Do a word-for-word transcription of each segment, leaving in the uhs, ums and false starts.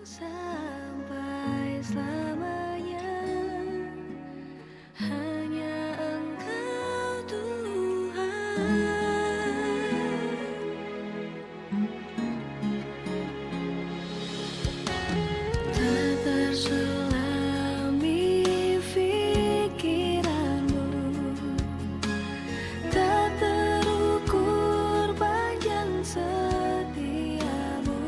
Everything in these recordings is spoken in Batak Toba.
Sampai selamanya, hanya Engkau, Tuhan. Tak terselami pikiranmu, tak terukur panjang setiamu.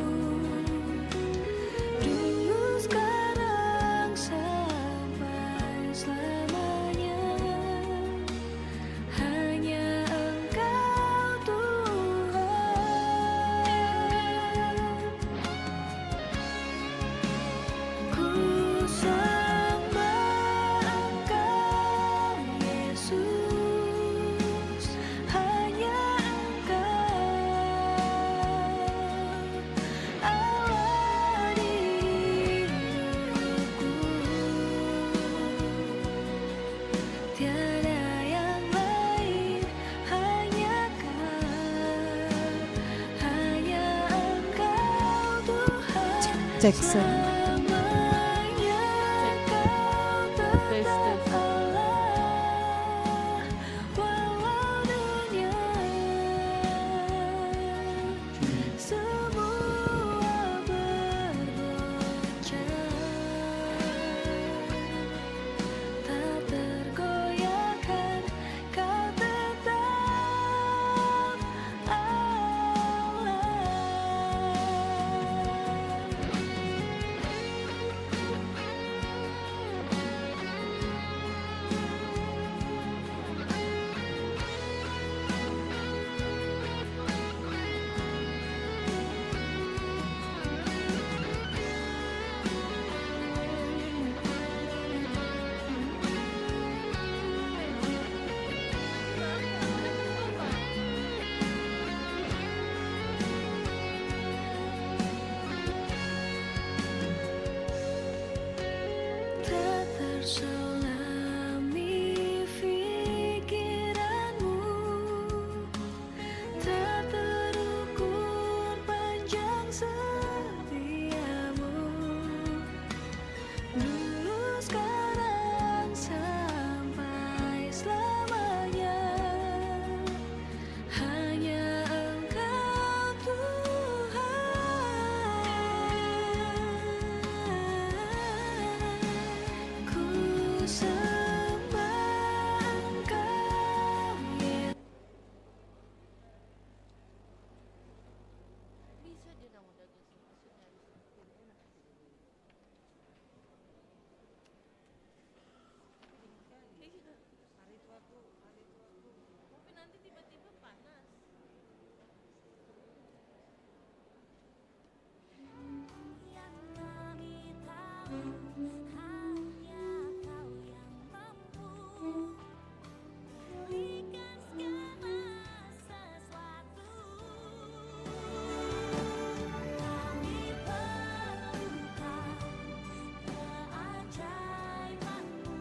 Dulu, sekarang, sampai selamanya, hanya Engkau, Tuhan. Ku sembah Engkau, Yesus, hanya Engkau, Allah di hidupku. Tiada yang lain, hanya Kau, hanya Engkau, Tuhan. Cek, cek, sound. Selamanya Kau tetap Allah, walau dunia semua bergoncang, tak tergoyahkan, Kau tetap Allah. Tak terselami pikiranmu, tak terukur panjang setiamu. Dulu, sekarang, sampai selamanya, hanya Engkau, Tuhan. Ku sembah Engkau, Yesus. Iya. Tapi nanti tiba-tiba panas. Yang kami tahu, hanya Kau yang mampu pulihkan segala sesuatu. Kami perlukan keajaiban-Mu.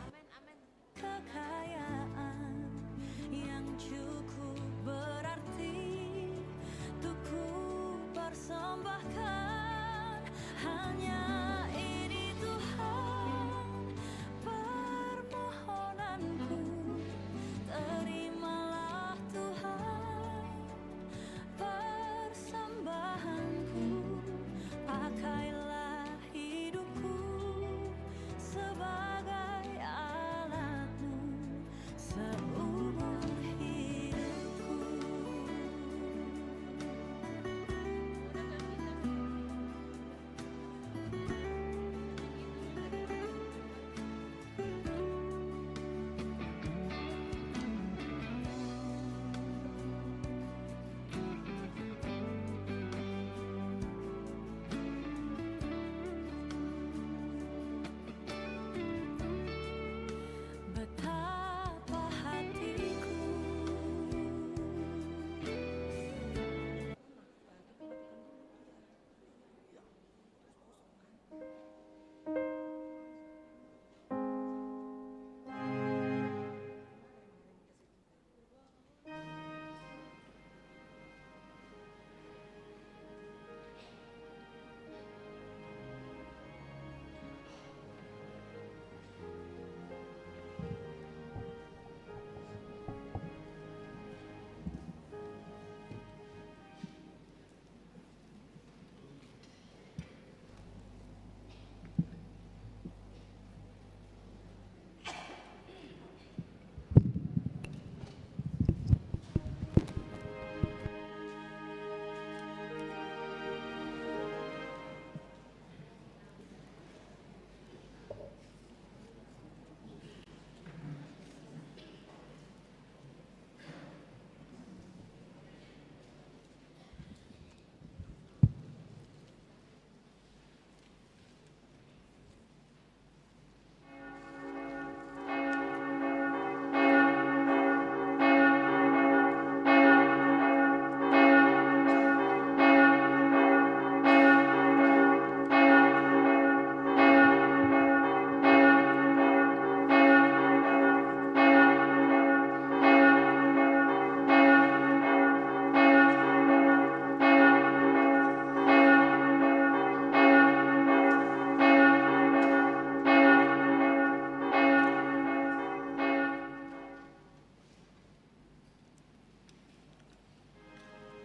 Amin, amin. Kekayaan yang cukup berarti untuk ku persembahkan, hanya ini, Tuhan.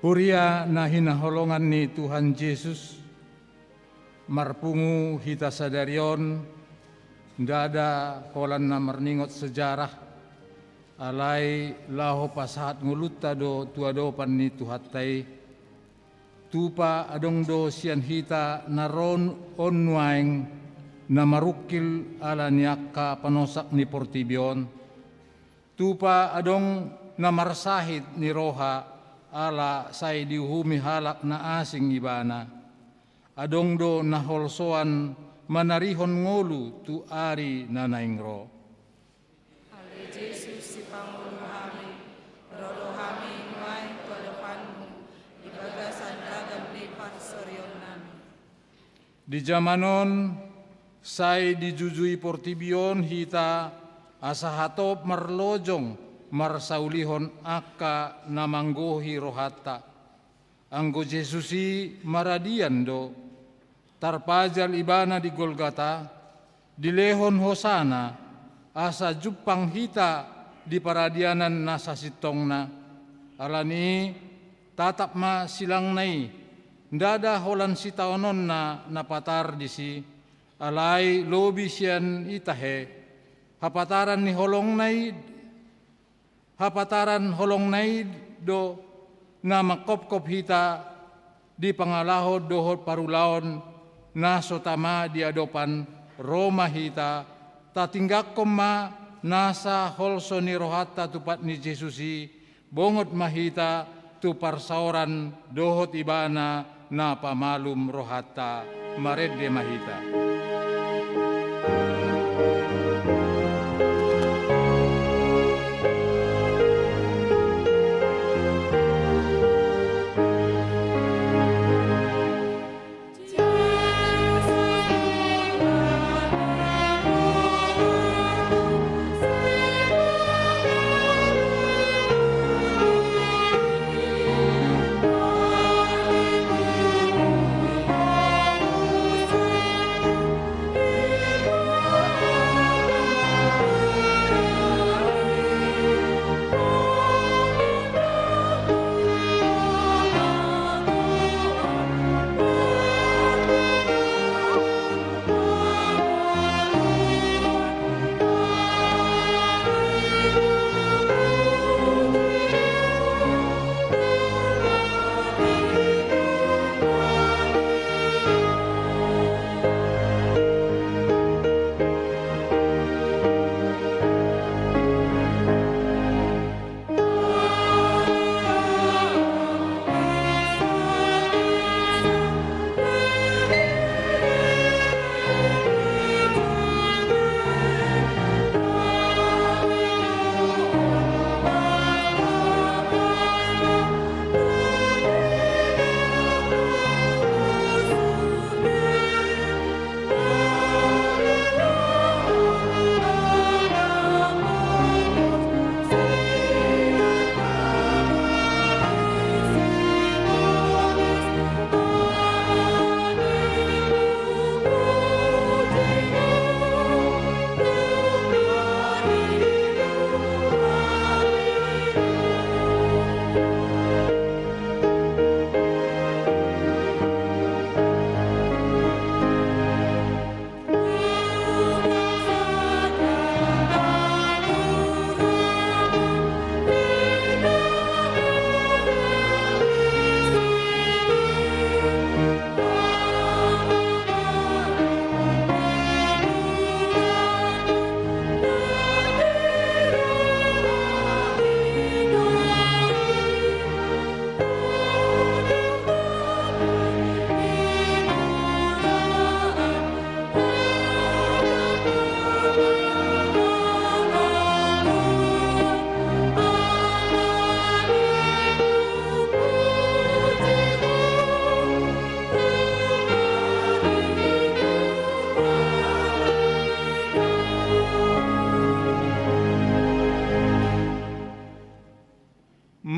Huria na hinaholongan ni Tuhan Jesus, marpungu hita sadari on, ndada holan na marningot sejarah, alai laho pasahat ngolunta do tu adopan ni Tuhanta i. Tupa adong do sian hita na ro on nuaeng na marungkil ala ni angka panosak ni portibi on. Tupa adong na marsahit ni roha ala sai diuhumi halak na asing ibana. Adong do na holsoan manarihon ngolu tu ari na naeng ro. Ale Jesus, sipangolu hami, ro do hami nuaeng tu adopanmu di bagasan ragam ni parsorionnami. Di jaman on, sai dijujui portibi on hita asa hatop marlojong marsaulihon angka na manggohi rohanta. Anggo Jesus i maradian do, tarpajal ibana di Golgata, dilehon hosana, asa jumpang hita di paradianan na sasintongna. Alani i, tatap ma silangna i, ndada holan sitaononna na patar disi, alai lobi sian i tahe, hapataran ni holongna i, hapataran holongna i do na mangkopkop hita di pangalaho dohot parulaon na so tama di adopan. Ro ma hita, tatinggangkon ma nasa holso ni rohanta tu pat ni Jesus i, bongot ma hita tu parsaoran dohot ibana na pamalum rohanta. Marende ma hita.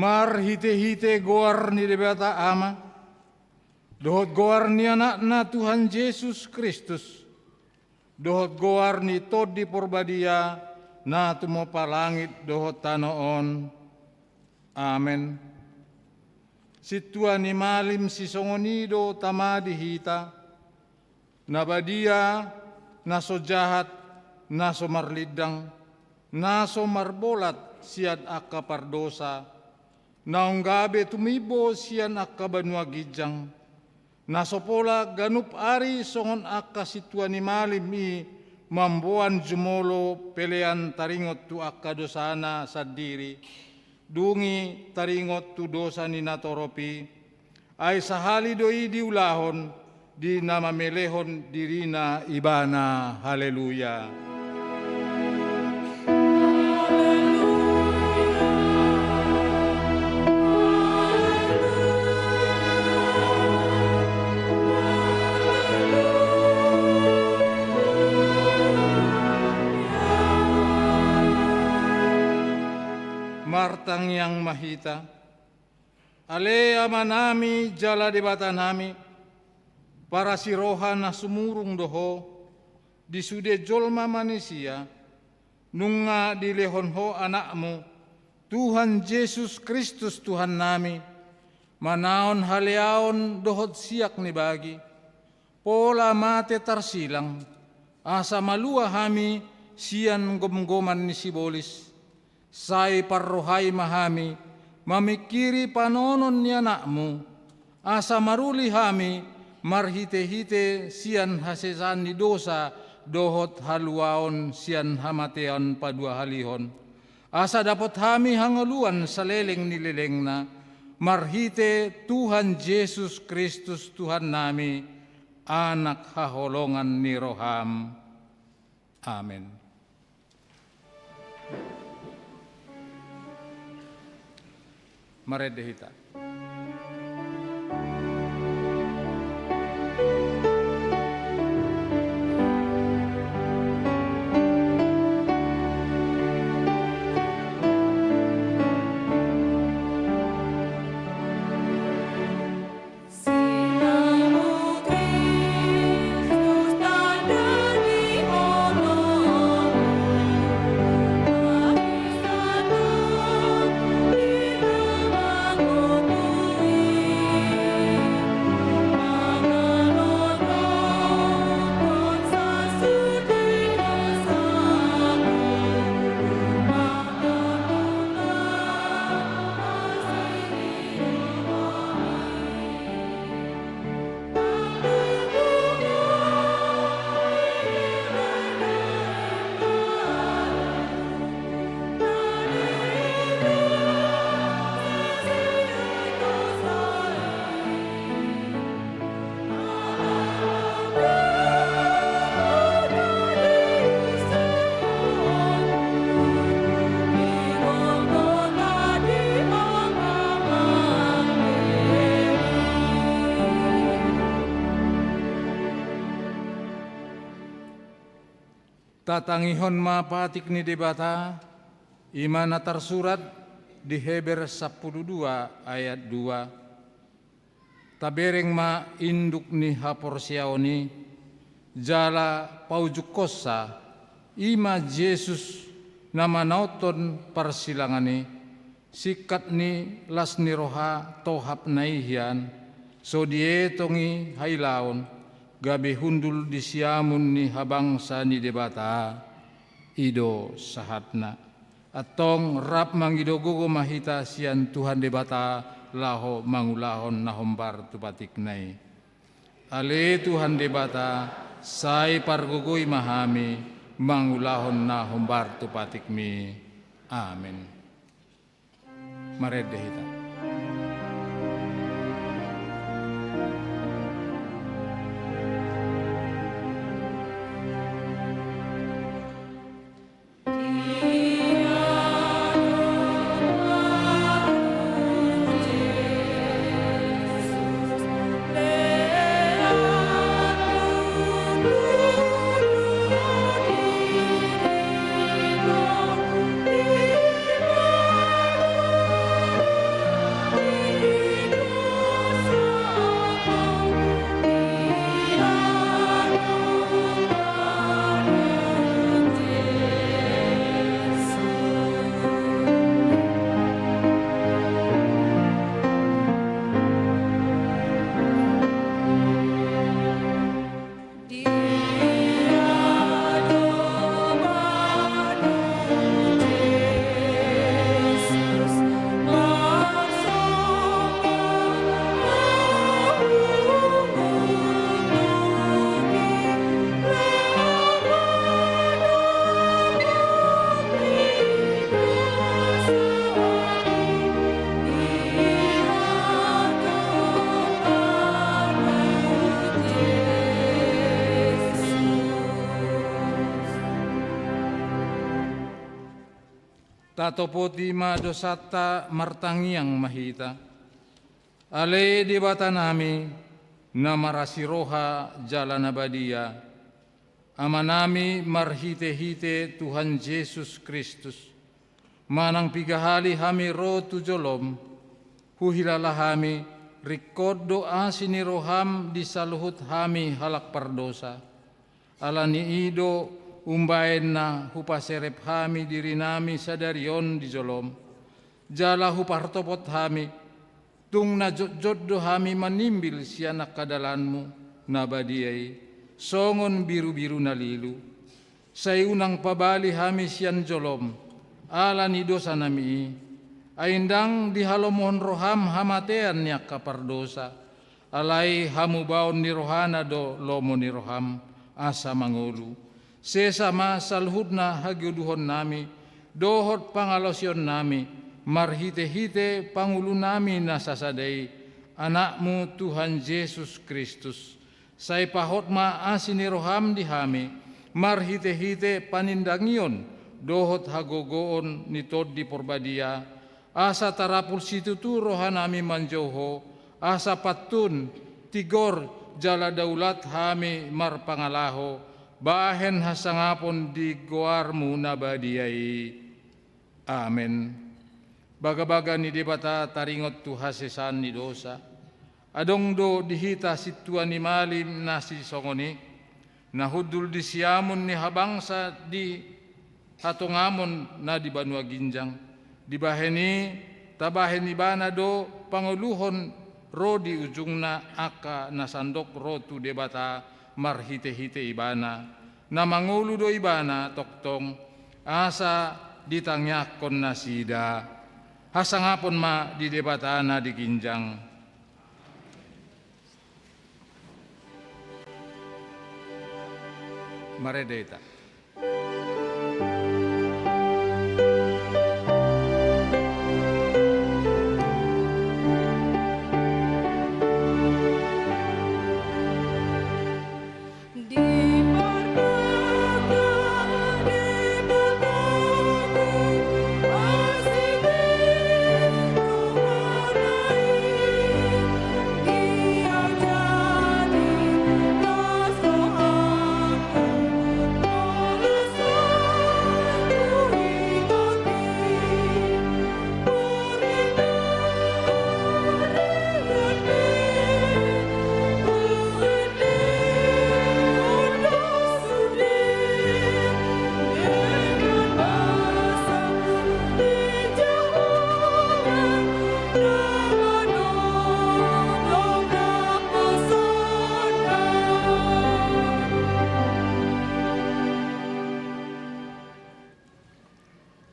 Marhitehite goar ni Debata Ama, dohot goar ni Anakna Tuhan Jesus Kristus, dohot goar ni Tondi Porbadia na tumompa langit dohot tano on. Amen. Sintua ni malim sisongon i do tama di hita, na badia, na so jahat, na so marlindang, na so marbolat sian angka pardosa, naung gabe tumimbo sian angka banua ginjang, na so pola ganup ari songon angka sintua ni malim i mamboan jumolo pelean taringot tu angka dosana sandiri, dung i taringot tu dosa ni natorop i, ai sahali do i diulahon di na mamelehon dirina ibana. Haleluya. Martangiang ma hita. Ale Amanami jala Debatanami, parasiroha na sumurung do Ho di sude jolma manisia, nunga dilehon Ho Anakmu, Tuhan Jesus Kristus Tuhannami, manaon haleaon dohot siak ni bagi, pola mate tarsilang, asa malua hami sian gomgoman ni sibolis. Sai parrohai ma hami mamingkiri panonon ni Anakmu, asa maruli hami marhitehite sian hasesaan ni dosa dohot haluaon sian hamatean paduahalihon, asa dapot hami hangoluan saleleng ni lelengna, marhite Tuhan Jesus Kristus Tuhannami, Anak haholongan ni roham. Amen. Marende hita. Tatangihon ma patik ni Debata, i ma na tarsurat di Heber sampulu dua ayat dua. Tabereng ma induk ni haporseaon i, jala paujunghonsa, i ma Jesus na manaonhon parsilangan i, singkat ni las ni roha tohapna i hian, so dietong i hailaon, gabe hundul di siamun ni habangsa ni Debata, i do sahatna. Antong rap mangido gogo ma hita sian Tuhan Debata laho mangulahon na hombar tu patikna i. Ale Tuhan Debata, sai pargogoi ma hami mangulahon na hombar tu patikmi. Amen. Marende hita. Atopoti ma dosanta, martangiang ma hita. Ale Debatanami, na marasi roha jala na badia, Amanami marhite-hite Tuhan Jesus Kristus, manang piga hali hami ro tu jolom, huhilala hami, ringkot do asi ni roham di saluhut hami halak pardosa. Ala ni i do umbaen na hupaserep hami dirinami sadari on di jolom, jala hupartopot hami, tung na jotjot do hami manimbil sian angka dalanmu na badia i, songon birubiru na lilu. Sai unang pabali hami sian jolom, ala ni dosanami i, ai ndang dihalomohon roham hamatean ni angka pardosa, alai hamubaon ni rohana do lomo ni roham, asa mangolu. Sesa ma saluhutna hagioduhonnami, dohot pangalaosionnami, marhite-hite pangulunami na sasada i, Anakmu Tuhan Jesus Kristus. Sai pahot ma asi ni roham di hami, marhite-hite panindangion, dohot hagogoon ni Tondi Porbadia, asa tarapul situtu rohanami manjou Ho, asa pantun, tigor, jala daulat hami marpangalaho, bahen hasangapon di goarmu na badia i. Amen. Bagabaga ni Debata taringot tu hasesaan ni dosa. Adong do di hita sintua ni malim na sisongon i, na hundul di siamun ni habangsa di hatongamon na di banua ginjang. Dibahen i, tabahen Ibana do pangoluhon ro di ujungna angka na sandok ro tu Debata marhite-hite Ibana. Na mangolu do Ibana tongtong, asa ditangiangkon nasida. Hasangapon ma di Debata na di ginjang. Marende hita.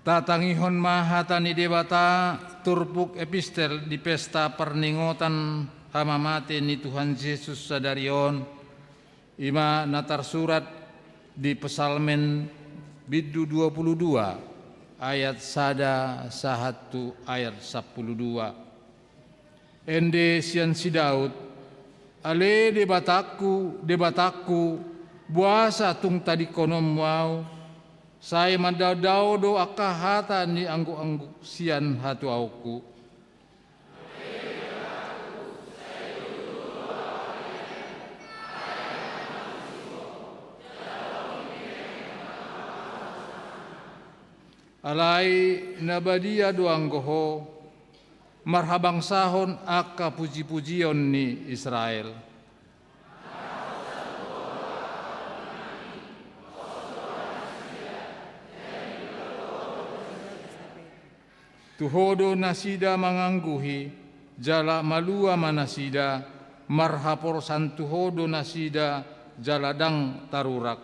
Tatangihon ma hata ni Debata, turpuk epistel di pesta parningotan hamamate ni Tuhan Jesus sadari on, i ma na tarsurat di Psalmen bindu dua pulu dua, ayat sada sahat tu ayat sampulu dua. Ende sian si Daud: Ale Debatangku, Debatangku, boasa tung tadingkononmu ahu? Sai mandaodao do angka hata ni anggukanggu sian hatuaonku. Alai na badia do anggo Ho, marhabangsahon angka pujipujion ni Israel. Tu Ho do nasida mangangguhi, jala malua ma nasida, marhaporsan tu Ho do nasida, jala ndang tarurak.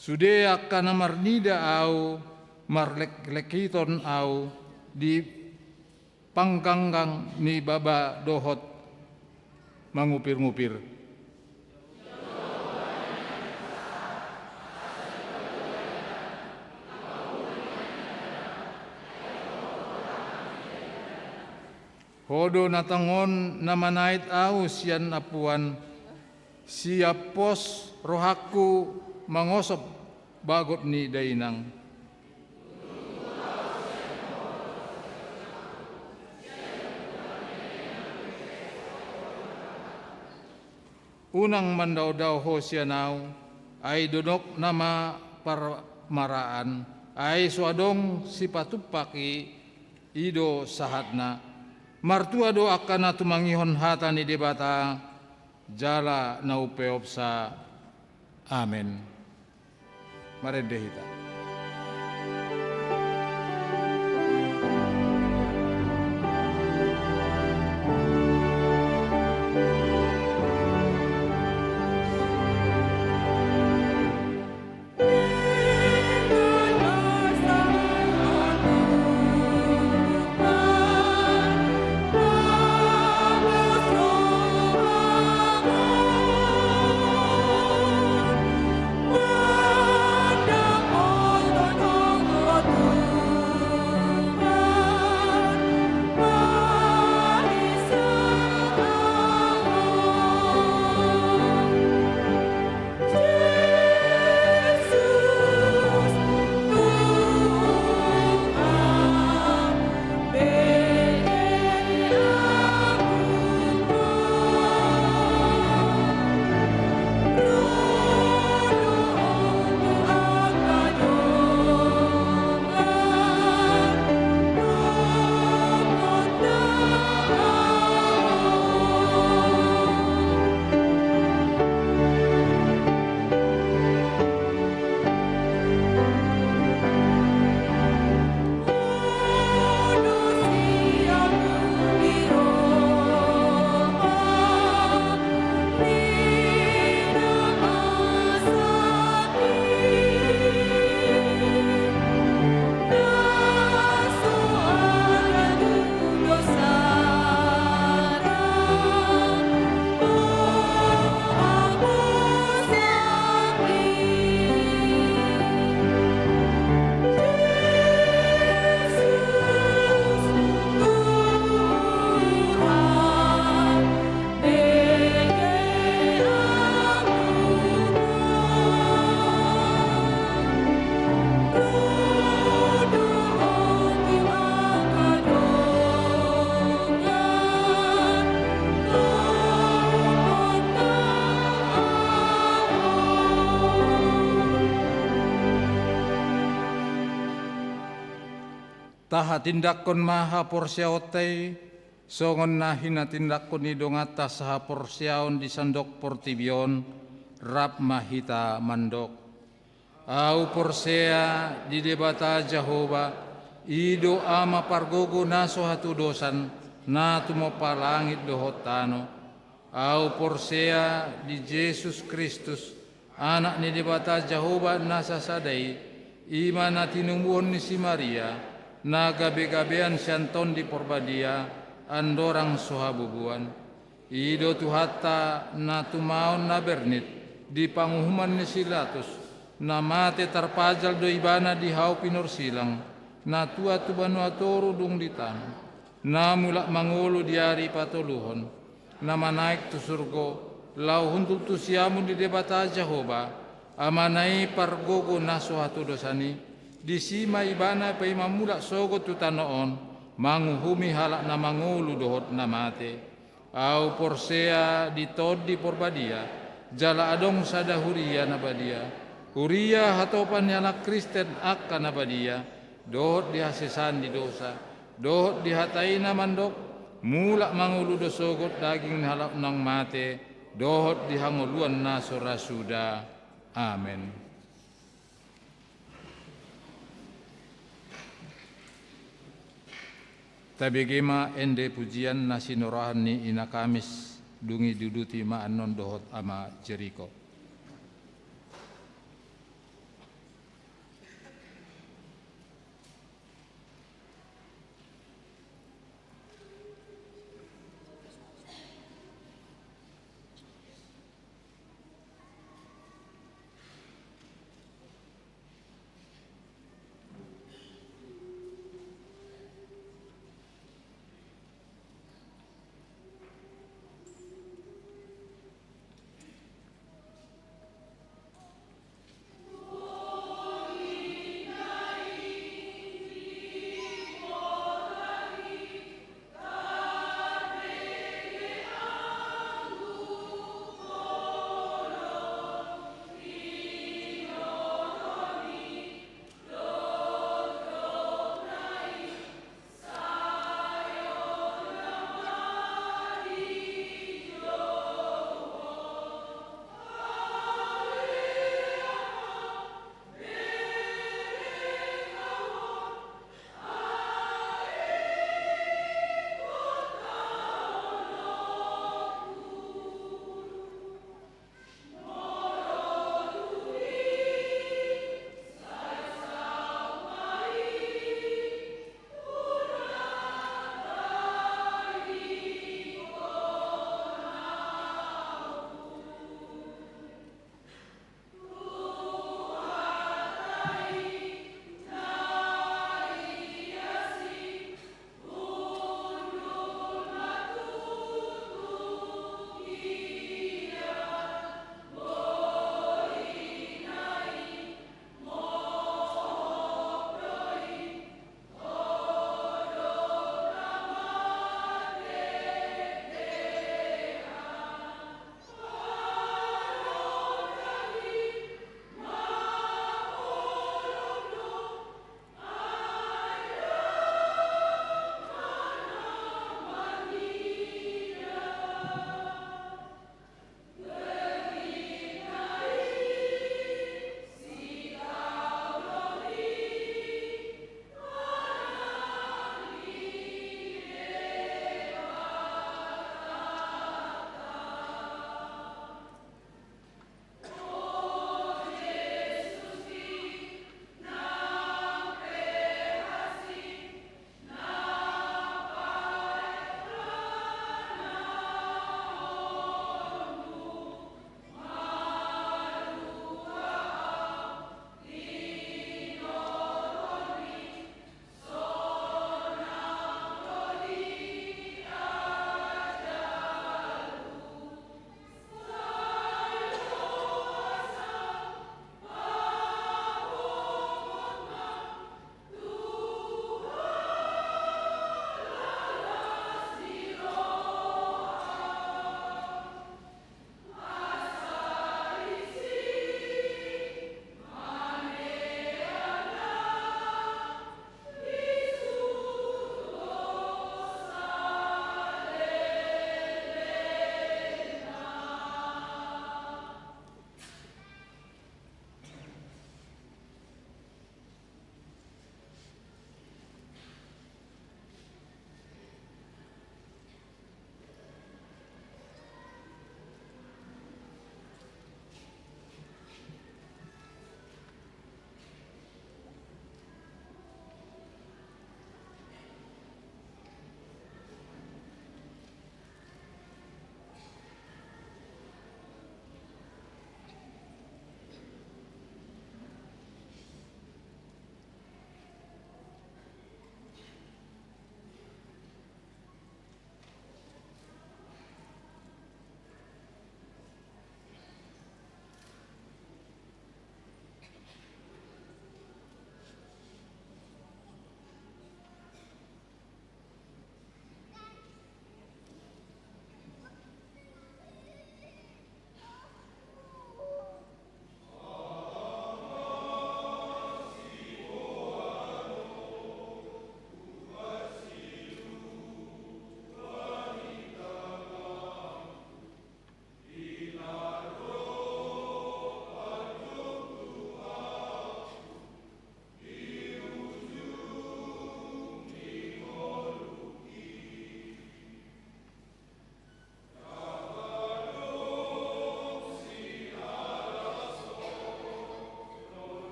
Sude angka na marnida ahu, marleklekhiton ahu di pangganggang ni baba dohot mangupirngupir. Ho do na tongon na manait ahu sian ampuan, sian pos rohangku mangosop bagot ni dainang. Unang mandaodao ho sian ahu, ai donok nama parmaraan, ai so adong sipatumpak i, i do sahatna. Martua do angka na tumangihon hata ni Debata, jala na umpeopsa. Amen. Marende hita. Tahatindanghon ma haporseaonta i, songon na hinatindanghon ni donganta sahaporseaon di sandok portibi on. Rap ma hita mandok: Ahu porsea di Debata Jahowa, i do Ama pargogo na so hatudosan, na tumompa langit dohot tano. Ahu porsea di Jesus Kristus, Anak ni Debata Jahowa na sasada i, i ma na tinumuhon ni si Maria, na gabegabean sian Tondi Porbadia, andorang so habubuan. I do Tuhanta na tumaon na bernit di panguhuman ni si Pilatus, na mate tarpajal do Ibana di hau pinorsilang, na tuat tu banua toru dung di tano, na mulak mangolu di ari patoluhon, na manaek tu surgo, laho hundul tu siamun ni Debata Jahowa, Amana i pargogo na so hatudosan i. Disi ma Ibana paima mulak sogot tu tano on, manguhumi halak na mangolu dohot na mate. Ahu porsea di Tondi Porbadia, jala adong sada huria na badia, huria hatopan ni halak Kristen angka na badia, dohot di hasesaan ni dosa, dohot di hata i na mandok: Mulak mangolu do sogot daging ni halak naung mate, dohot di hangoluan na so ra suda. Amen. Tabege ma ende pujian na sinoroan ni Ina Kamis, dung i diuduti ma annon dohot Ama Jeriko.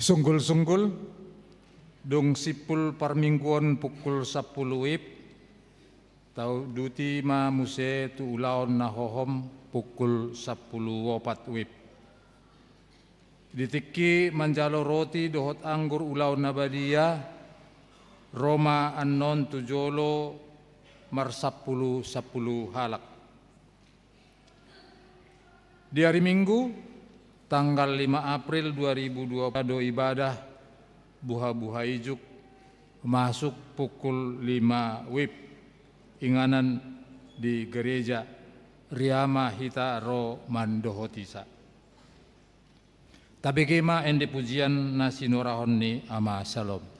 Sunggul-sunggul, dung simpul parmingguon pukul sampulu wib, tauduti ma muse tu ulaon na hohom pukul sampulu opat wib. Di tingki manjalo roti dohot anggur ulaon na badia, ro ma annon tu jolo marsampulu-sampulu halak. Di ari Minggu, tanggal lima April dua ribu dua puluh, do ibadah buha-buha ijuk masuk pukul lima wib, inganan di gereja, ria ma hita ro mandohotisa. Tabege ma ende pujian na sinorahon ni Ama Salom.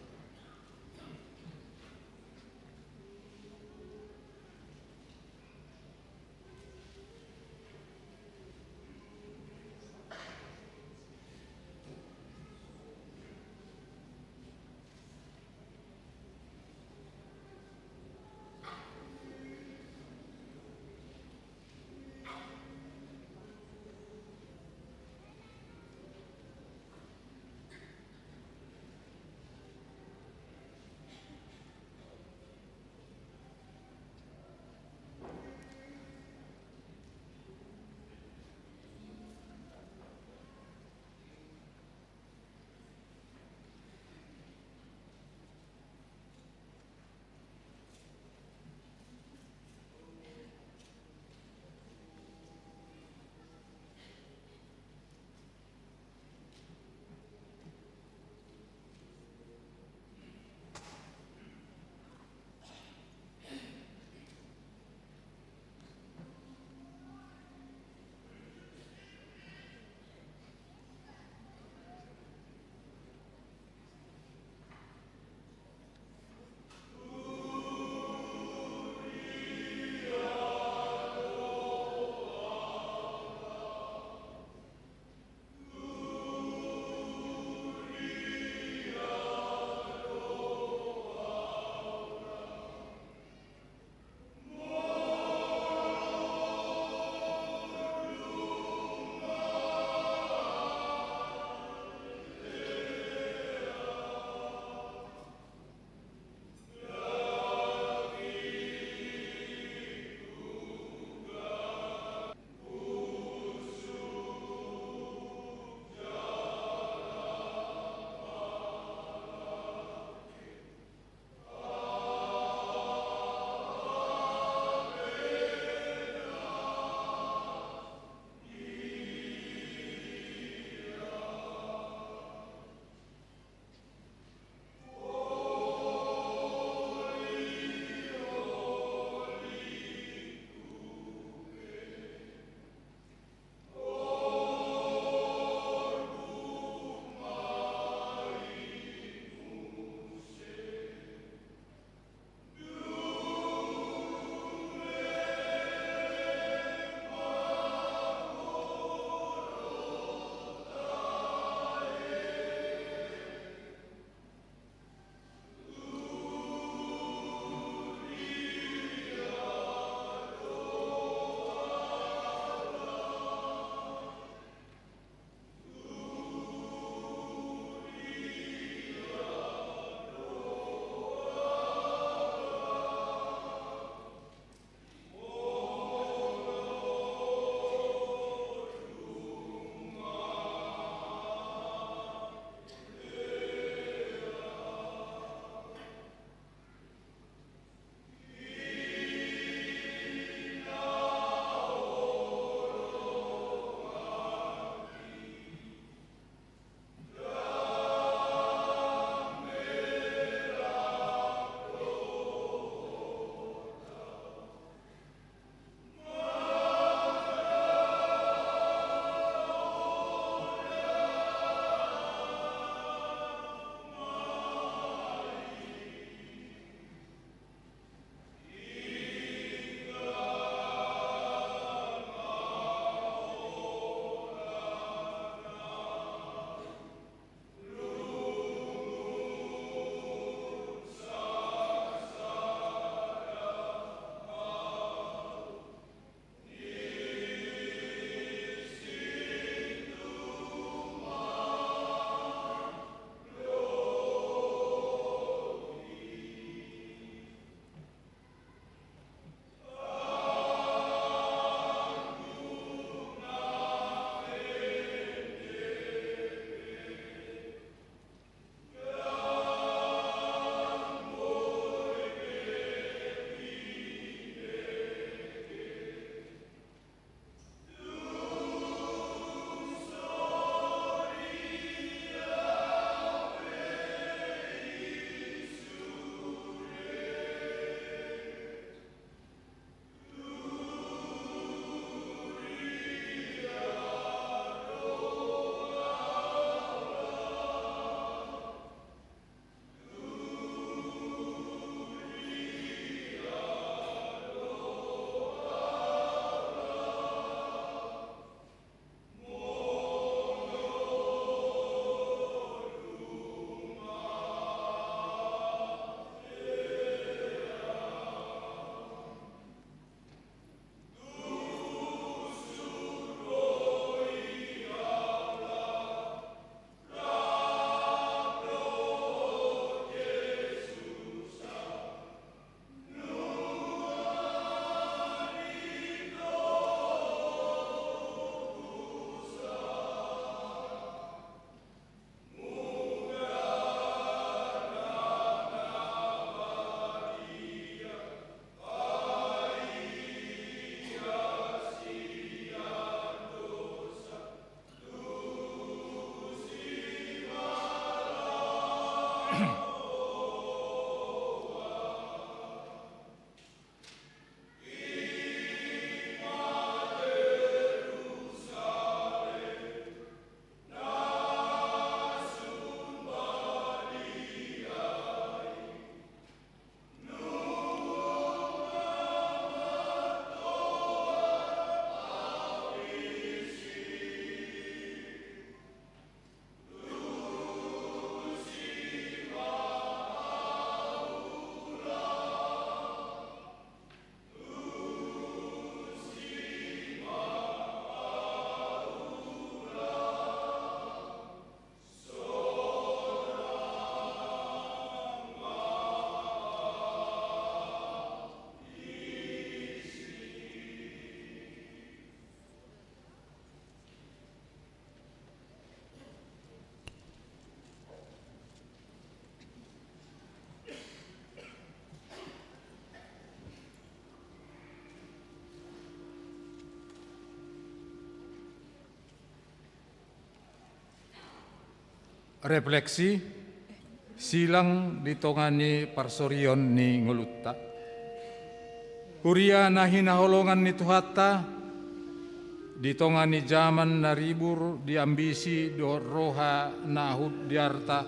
Refleksi, silang di tonga ni parsorion ni ngolunta. Huria na hinaholongan ni Tuhanta, di tonga ni jaman na ribur di ambisi dohot roha na hut di arta,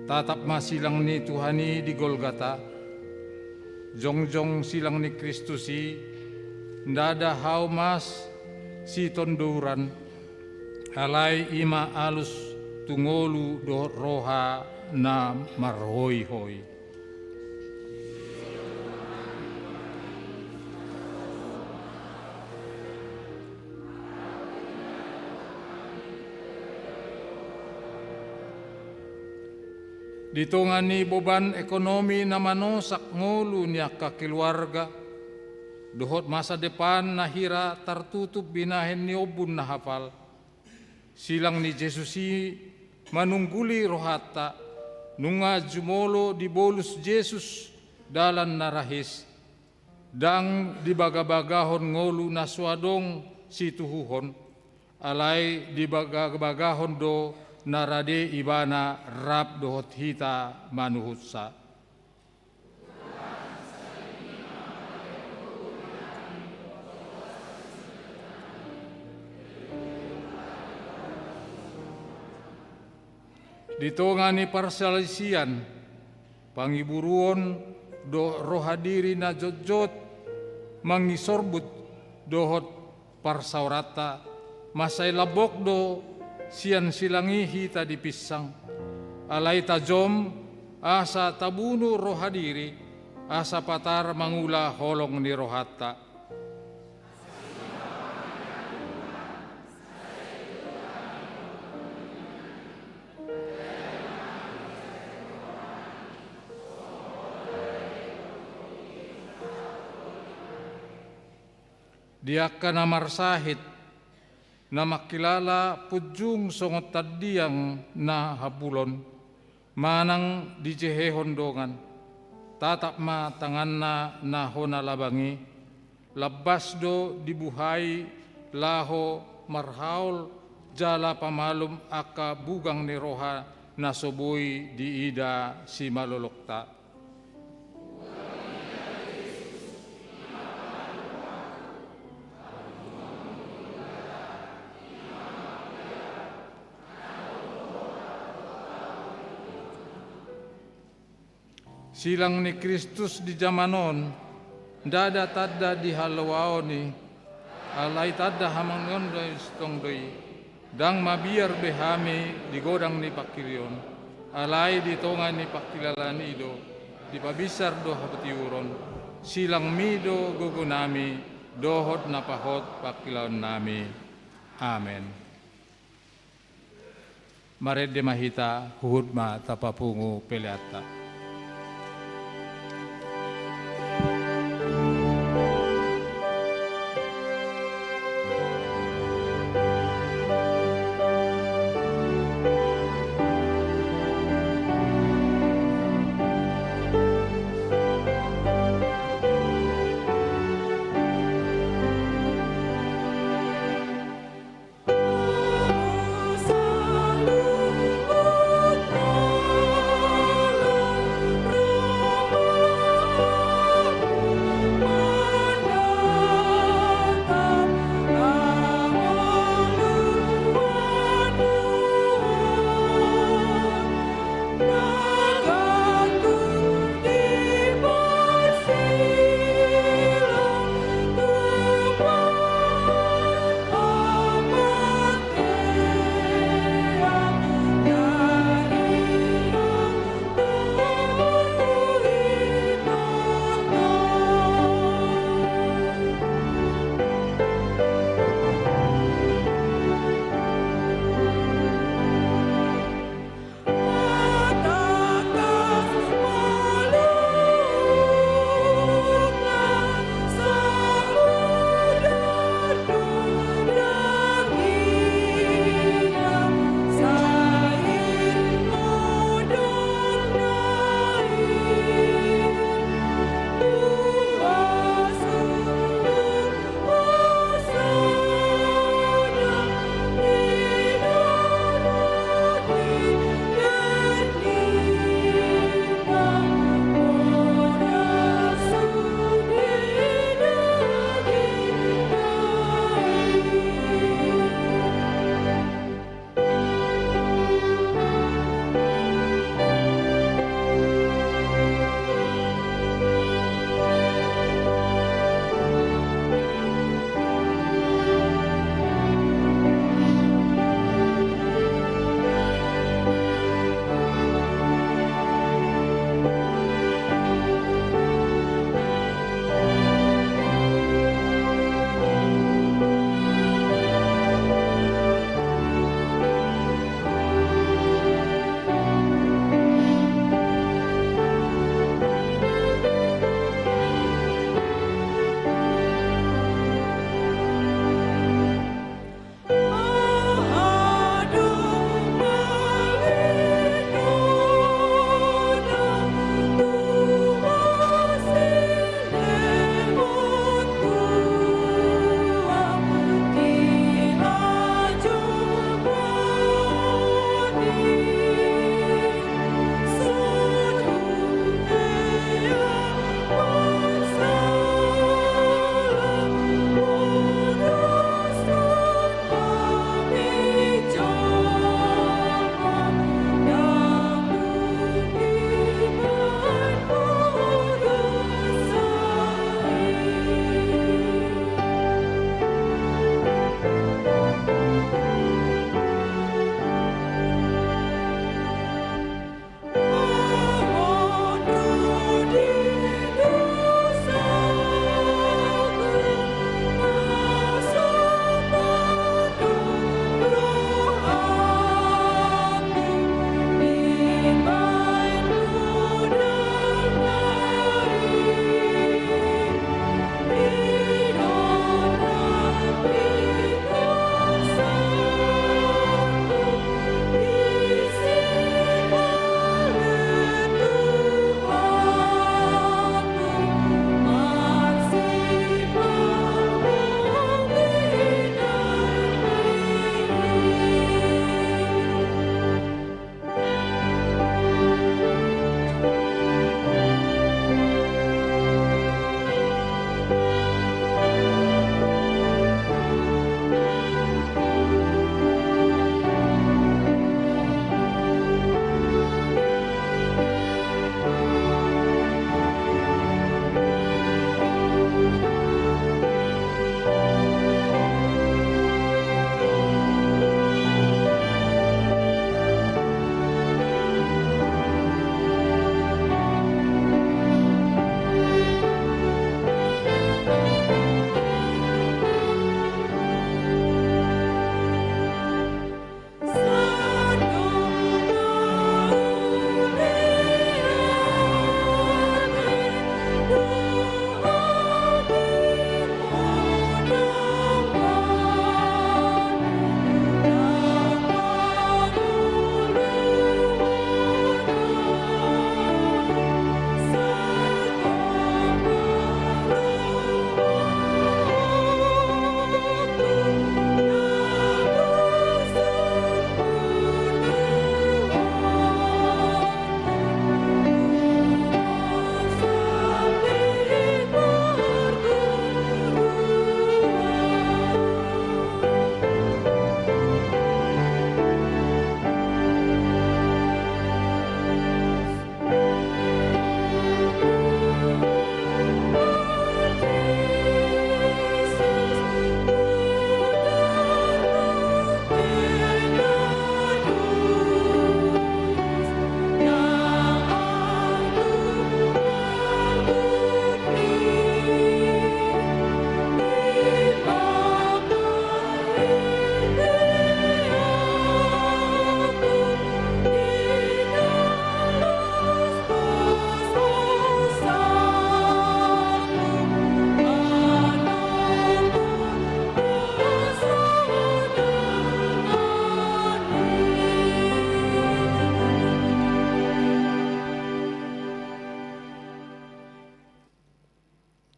tatap ma silang ni Tuhan i di Golgata. Jongjong silang ni Kristus i, ndada hau mas sitondouran, alai i ma alus tu ngolu dohot roha na marhoihoi. Di tonga ni boban ekonomi na manosak ngolu ni angka keluarga, dohot masa depan na hira tartutup binahen ni ombun na hapal, silang ni Jesus i manungguli rohanta, nunga jumolo dibolus Jesus dalan na rahis, ndang dibagabagahon ngolu na so adong situhuhon, alai dibagabagahon do na rade Ibana rap dohot hita manuhutsa. Di tonga ni parsalisian, pangiburuon dohot roha diri na jotjot mangisorbut dohot parsaoranta, mansai lambok do sian silang i hita dipinsang. Alai tajom asa tabunu roha diri, asa patar mangula holong ni rohanta. Di angka na marsahit, na mangkilala punjung songon tandiang na hambulon, manang dijehehon dongan, tatap ma tanganna na hona labang i, lambas do dibuhai laho marhaol jala pamalum angka bugang ni roha na so boi diida simalolongta. Silang ni Kristus di jaman on, ndada tanda di haluaon i, alai tanda hamongeon do i, sintong do i. Ndang mabiar be hami di godang ni pangkirion, alai di tonga ni pangkilalaan i do, dipabinsar do hatiuron, silangmi do gogonami, dohot na pahot pangkilaonnami. Amen. Marende ma hita, huhut ma tapapungu peleanta.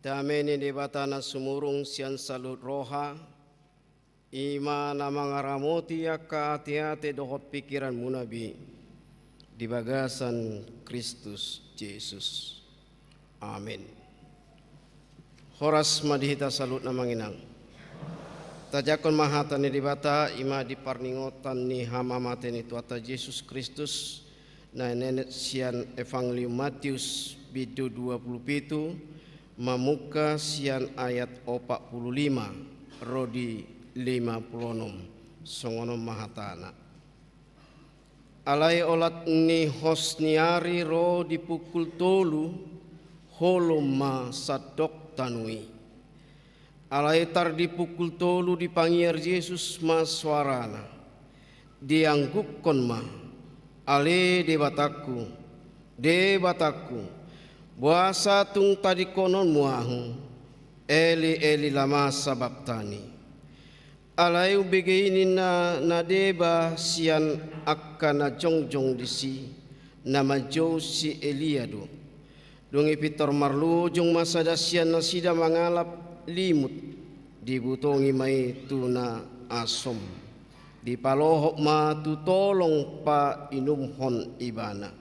Dame ni Debata na sumurung sian saluhut roha, i ma na mangaramoti angka ateate dohot pingkiranmuna be di bagasan Kristus Jesus. Amen. Horas ma di hita saluhutna, amang inang. Tajangkon ma hata ni Debata, i ma di parningotan ni hamamate ni Tuhanta Jesus Kristus, na nienet sian Evangelium Matius, bindu dua pulu pitu, mamungka sian ayat opat pulu lima ro di lima pulu onom. Songon on ma hatana. Alai olat ni hos ni ari ro di pukul tolu, holom ma sandok tano i. Alai tar di pukul tolu dipangiar Jesus ma soarana, dianggukkon ma, "Ale Debatangku, Debatangku, boasa tung tadingkononmu ahu? Eli, Eli, lama sabakhtani?" Alai umbege i ninna na deba sian angka na jongjong disi, na manjou si Elia do. Dung i pintor marlojong ma sada sian nasida mangalap limut, dibutongi ma i tu na asom. Dipalohot ma tu tolong painumhon ibana.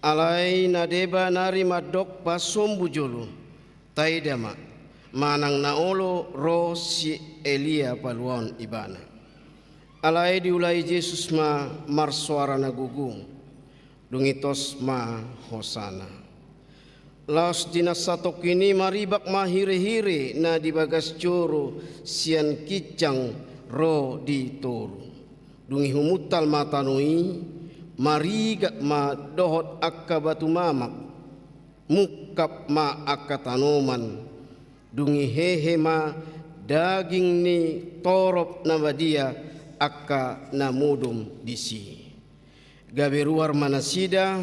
Alai na deba nari mandok pasombu jolo, "Taida ma, manang na olo ro si Elia paluaon ibana." Alai diulai Jesus ma marsoara na gogo, dung i tos ma hosana. Laos di na satongkin i maribak ma hirehire na di bagas joro sian ginjang ro di toru. Dung i humuntal ma tano i, marigak ma dohot angka batu mamak, mungkap ma angka tanoman, dung i hehe ma daging ni torop na badia angka na modom disi. Gabe ruar ma nasida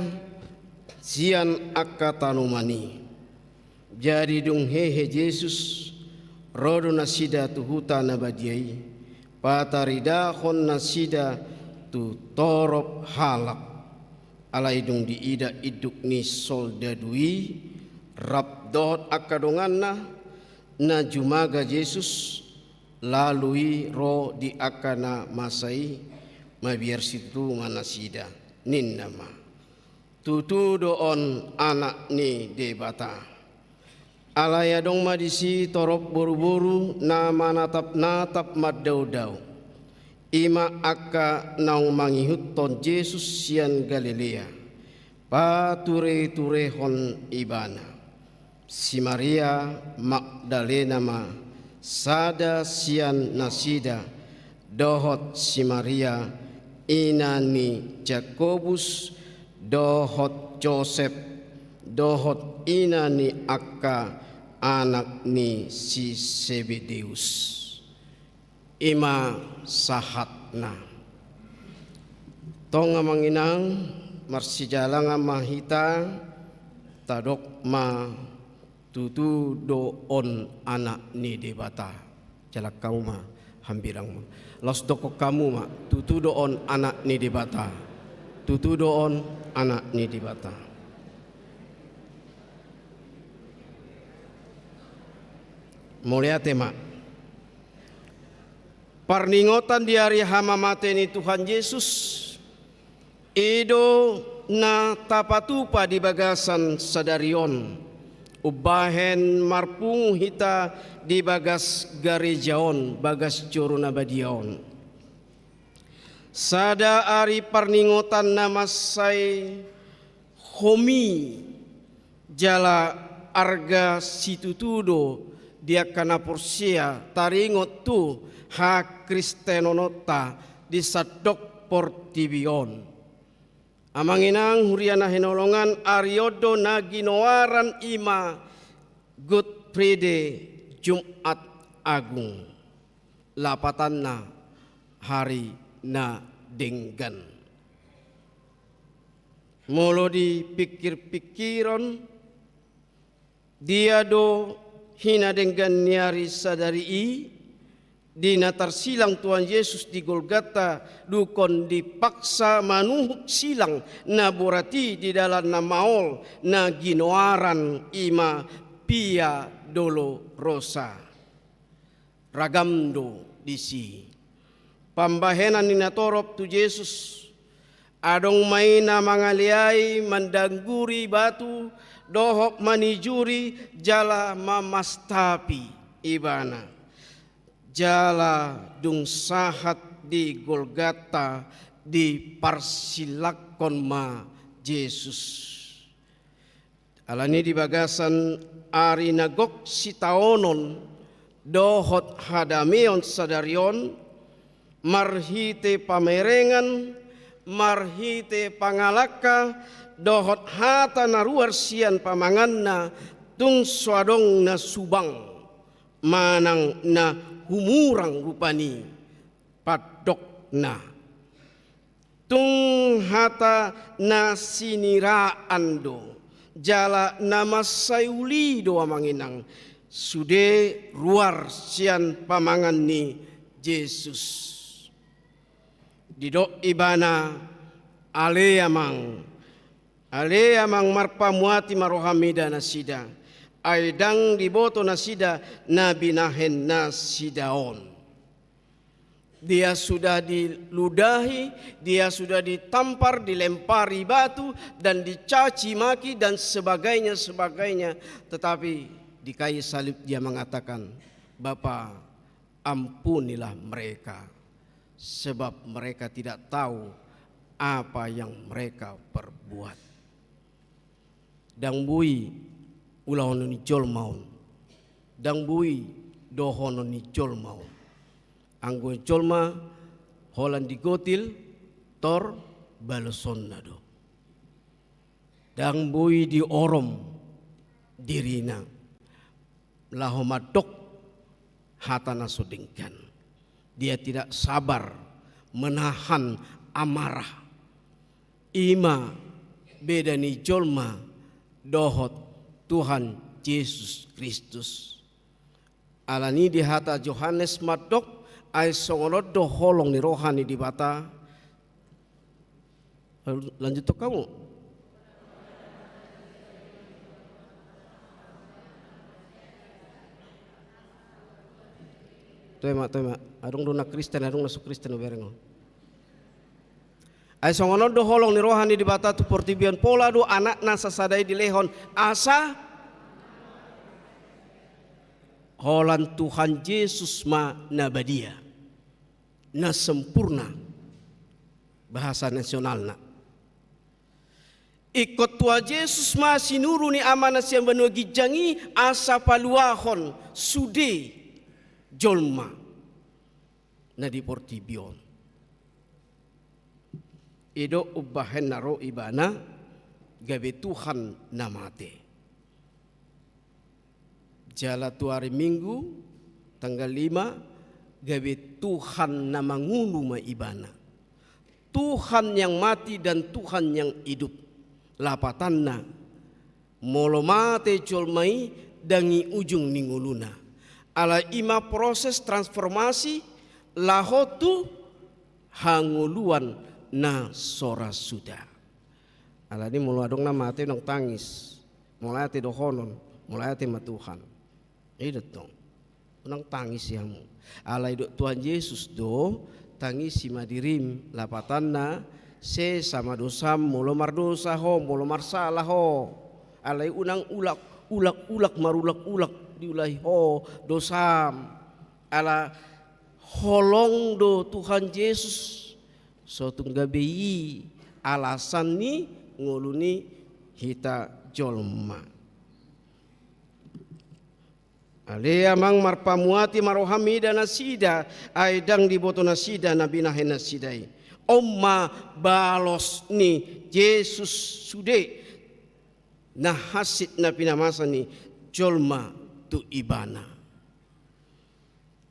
sian angka tanoman i. Jadi dung hehe Jesus, ro do nasida tu huta na badia i, pataridahon nasida tu torop halak. Alai dung diida induk ni soldadu i rap dohot angka donganna, na jumaga Jesus, lalu i ro di angka na masa i, mabiar situtu ma nasida, ninna ma, "Tutu do on Anak ni Debata." Alai adong ma disi torop boruboru na manatapnatap mandaodao, i ma angka naung mangihuthon Jesus sian Galilea, patureturehon ibana. Si Maria Magdalena ma sada sian nasida, dohot si Maria ina ni Jakobus dohot Josep, dohot ina ni angka anak ni si Sebedeus. I ma sahatna. Tong, amang inang, marsijalangan ma hita, tadok ma, "Tutu do on Anak ni Debata." Jalang hamu ma, hambirang ma. Laos dokkon hamu ma, "Tutu do on Anak ni Debata. Tutu do on Anak ni Debata." Mauliate ma. Parningotan di ari hamamate ni Tuhan Jesus, i do na tapatupa di bagasan sadari on, umbahen marpungu hita di bagas gareja on, bagas joro na badia on. Sada ari parningotan na mansai homi jala arga situtu do di angka na porsea taringot tu hakristenononta di sandok portibi on. Amang inang huria na hinaholongan, ari on do na ginoaran i ma Good Friday, Jumat Agung. Lapatanna hari na denggan. Molo dipingkirpingkiron, dia do hinadenggan ni ari sadari i, di na tarsilang Tuhan Jesus di Golgata, dungkon dipaksa manuhuk silang na borat i di dalan na maol, na ginoaran i ma Via Dolorosa. Ragam do disi pambahenan ni natorop tu Jesus. Adong ma i na mangaleai, mandangguri batu, dohot manijuri jala mamastapi ibana. Jala dung sahat di Golgata, diparsilakkon ma Jesus. Alani di bagasan ari na gok sitaonon dohot hadameon sadari on, marhite pamerengan, marhite pangalangka, dohot hata na ruar sian pamanganna, tung so adong na subang manang na humurang rupani pandokna. Tung hata na siniraan do, jala na mansai uli do, amang inang, sude ruar sian pamangan ni Jesus. Didok ibana, ale amang, ale amang, marpamuati ma roham mida nasida, ai ndang diboto nasida na binahen nasida on. Dia sudah diludahi, dia sudah ditampar, dilempari batu, dan dicaci maki, dan sebagainya, sebagainya. Tetapi di kayu salib dia mengatakan, "Bapa, ampunilah mereka, sebab mereka tidak tahu apa yang mereka perbuat." Ndang boi ulahonon ni jolma on. Ndang boi dohonon ni jolma on. Anggo jolma holan digotil, tor balosonna do. Ndang boi diorom dirina laho mandok hata na so denggan. Dia tidak sabar menahan amarah. I ma beda ni jolma dohot Tuhan Jesus Kristus. Alani di hata Johannes mandok, ai songon on do holong ni roha ni Debata. Lanjut tu kamu. Toe ma, toe ma. Adong do na Kristen, adong na so Kristen, ubereng. Ai songon on do holong ni roha ni Debata tu portibi on, pola do Anakna sasada i dilehon, asa holan Tuhan Jesus ma na badia, na sempurna, bahasa nasionalna. Ingkon Tuhan Jesus ma sinuru ni Amana sian banua ginjang i asa paluahon sude jolma na di portibi on. I do umbahen na ro ibana gabe Tuhan na mate. Jala tu ari Minggu, tanggal lima, gabe Tuhan na mangolu ma ibana. Tuhan yang mati dan Tuhan yang hidup. Lapatanna, molo mate jolma i, ndang i ujung ni ngoluna. Alai i ma proses transformasi laho tu hangoluan na so ra suda. Alani molo adong na mate, unang tangis. Mauliate dohonon, mauliate ma Tuhan. I do tong. Unang tangisi hamu. Alai didok Tuhan Jesus do, tangisi ma dirim, lapatanna, sesa ma dosam molo mardosa ho, molo marsala ho. Alai unang ulak, ulak, ulak, marulak, ulak, diulahi ho dosam. Ala holong do Tuhan Jesus, so tung gabe i alasan ni ngolu ni hita jolma. Ale amang, marpamuati ma roham mida nasida, ai ndang diboto nasida na binahen nasida i. On ma balos ni Jesus sude na hansit na pinamasa ni jolma tu ibana.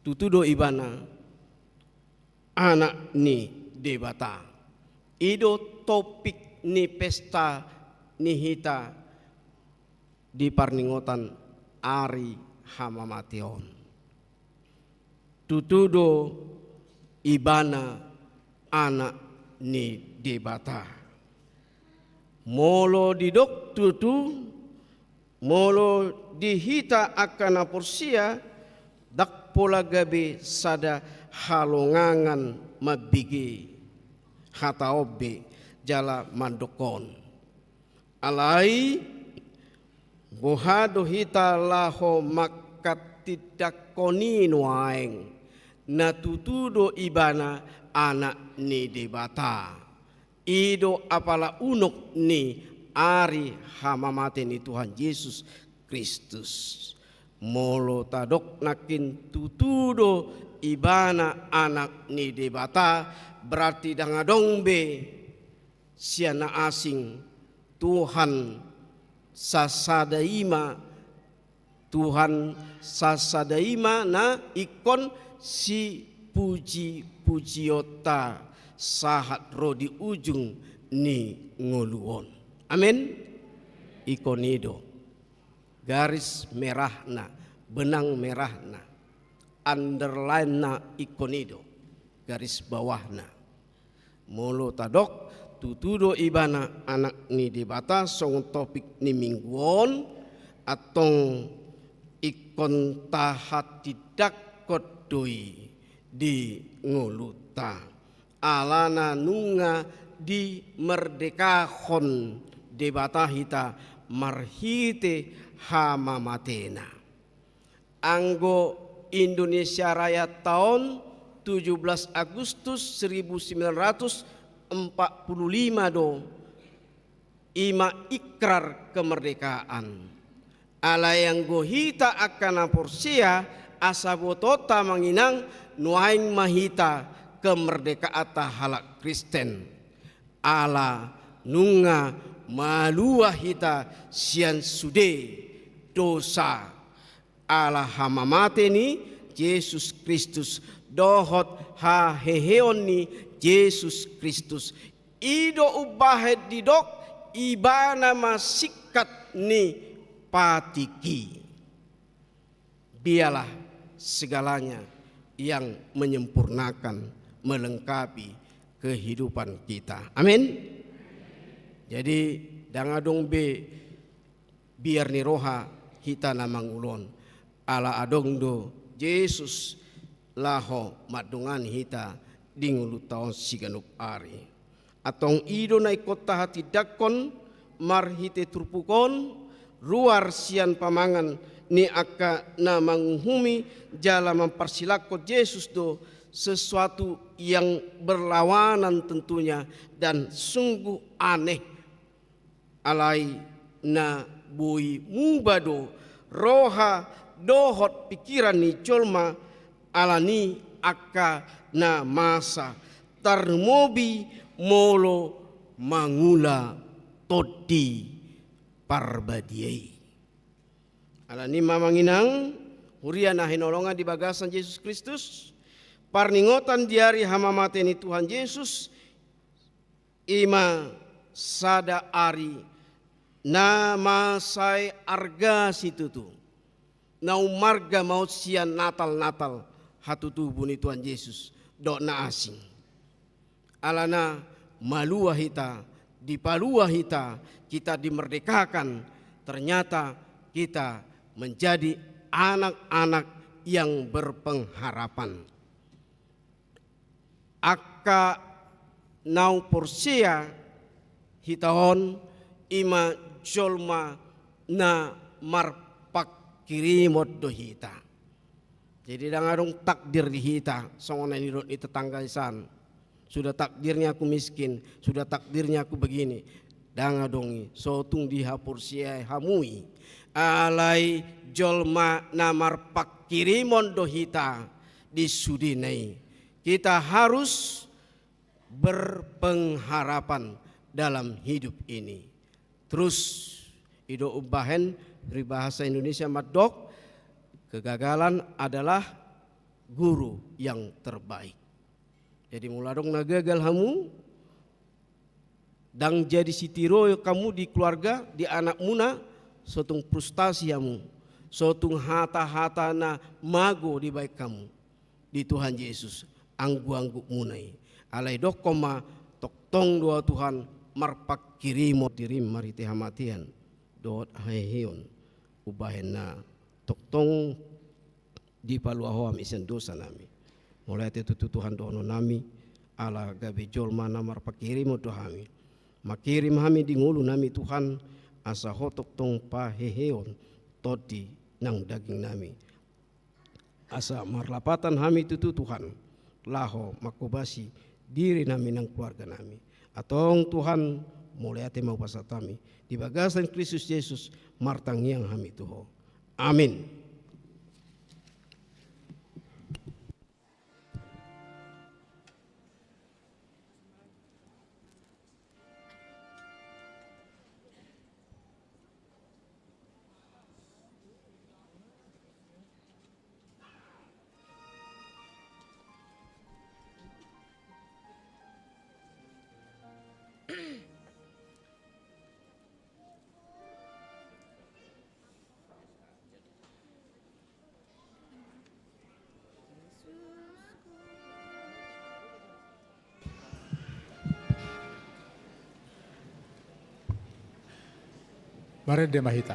Tutu do ibana Anak ni Debata. I do topik ni pesta ni hita di parningotan ari hamamateon. Tutu do ibana Anak ni Debata. Molo didok tutu, Molo di hita angka na porsea, ndang pola gabe sada halongangan mambege hata on be jala mandok on. Alai boha do hita laho manghatindanghon i nuaeng, na tutu do ibana Anak ni Debata. I do apala unok ni ari hamamate ni Tuhan Jesus Kristus. Molo tadok nangkin tutu do ibana Anak ni Debata, berarti ndang adong be sian na asing, Tuhan sasada i ma, Tuhan sasada i ma na ingkon sipuji-pujionta sahat ro di ujung ni ngolu on. Amen. Ingkon i do garis merahna, benang merahna, underline-na ingkon i do, garis bawahna. Molo tadok tutu do ibana Anak ni Debata songon topik ni minggu on, antong ingkon tahatindanghon do i di ngolunta. Alana nunga dimerdekahon Debata hita marhite hamamatena. Anggo Indonesia Raya taon tujuh belas Agustus seribu sembilan ratus empat puluh lima do, i ma ikrar kemerdekaan. Alai anggo hita angka na porsea, asa botoonta amang inang, nuaeng ma hita kemerdekaanta halak Kristen. Ala nunga malua hita sian sude dosa, ala hamamate ni Jesus Kristus dohot haheheon ni Jesus Kristus. I do umbahen didok, ibana ma singkat ni patik i. Dialah segalanya yang menyempurnakan, melengkapi kehidupan kita. Amin. Jadi, ndang adong be biar ni roha hita na mangulon. Ala adong do Jesus laho mandongani hita di ngolunta on siganup ari. Antong i do na ingkon tahatindanghon marhite turpuk on, ruar sian pamangan ni angka na manguhumi jala mamparsilangkon Jesus do sesuatu yang berlawanan tentunya dan sungguh aneh. Alai na boi muba do roha dohot pikiran ni jolma ala ni angka na masa, tarlumobi molo mangula Tondi Parbadia i. Ala ni i ma amang inang, huria na hinaholongan di bagasan Jesus Kristus, parningotan di ari hamamate ni Tuhan Jesus, i ma sada ari na mansai arga situtu, na umarga ma on sian Natal-Natal hatutubu ni Tuhan Jesus dohot na asing. Alana malua hita, dipalua hita, kita dimerdekakan, ternyata kita menjadi anak-anak yang berpengharapan. Angka na umporsea hita on, i ma jolma na marpangkirimon do hita. Jadi ndang adong takdir di hita, songon na nidok ni tetangga i san. Sudah takdirnya aku miskin, sudah takdirnya aku begini. Ndang adong i, so tung dihaporseai hamu i. Alai jolma na marpangkirimon do hita di sudena i. Kita harus berpengharapan dalam hidup ini. Terus, i do umbahen, peribahasa Indonesia mandok, kegagalan adalah guru yang terbaik. Jadi, molo adong na gagal hamu, ndang jadi sitiruon hamu di keluarga, di anakmuna, so tung frustasi hamu, so tung hata-hata na mago dibaen hamu di Tuhan Jesus, angguk-anggukmuna i. Alai dokkon ma, tongtong do Tuhan marpangkirimon dirim marhite hamatean dohot haheheon. umbahen na tongtong dipalua Ho hami sian dosa nami. Mauliate tutu Tuhan dohonon nami, ala gabe jolma na marpangkirimon do hami. Mangkirim hami di ngolu nami Tuhan, asa Ho tongtong paheheon tondi nang daging nami. Asa marlapatan hami tutu Tuhan, laho manghobasi diri nami nang keluarga nami. Antong Tuhan, mauliate ma hupasahat hami. Di bagasan Kristus Jesus, martangiang hami tu Ho. Amin. Marende ma hita.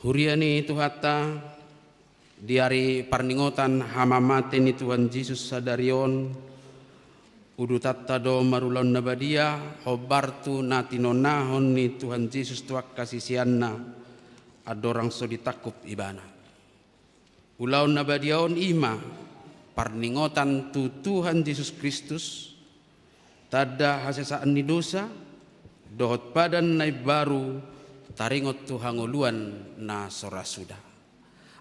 Huria ni Tuhanta, di ari parningotan hamamate ni Tuhan Jesus sadari on, udutanta do marulaon na badia, hombar tu na tinonahon ni Tuhan Jesus tu angka siseanna, andorang so ditangkup ibana. Ulaon na badia on i ma parningotan tu Tuhan Jesus Kristus, tanda hasesaan ni dosa, dohot padan na imbaru taringot tu hangoluan na so ra suda.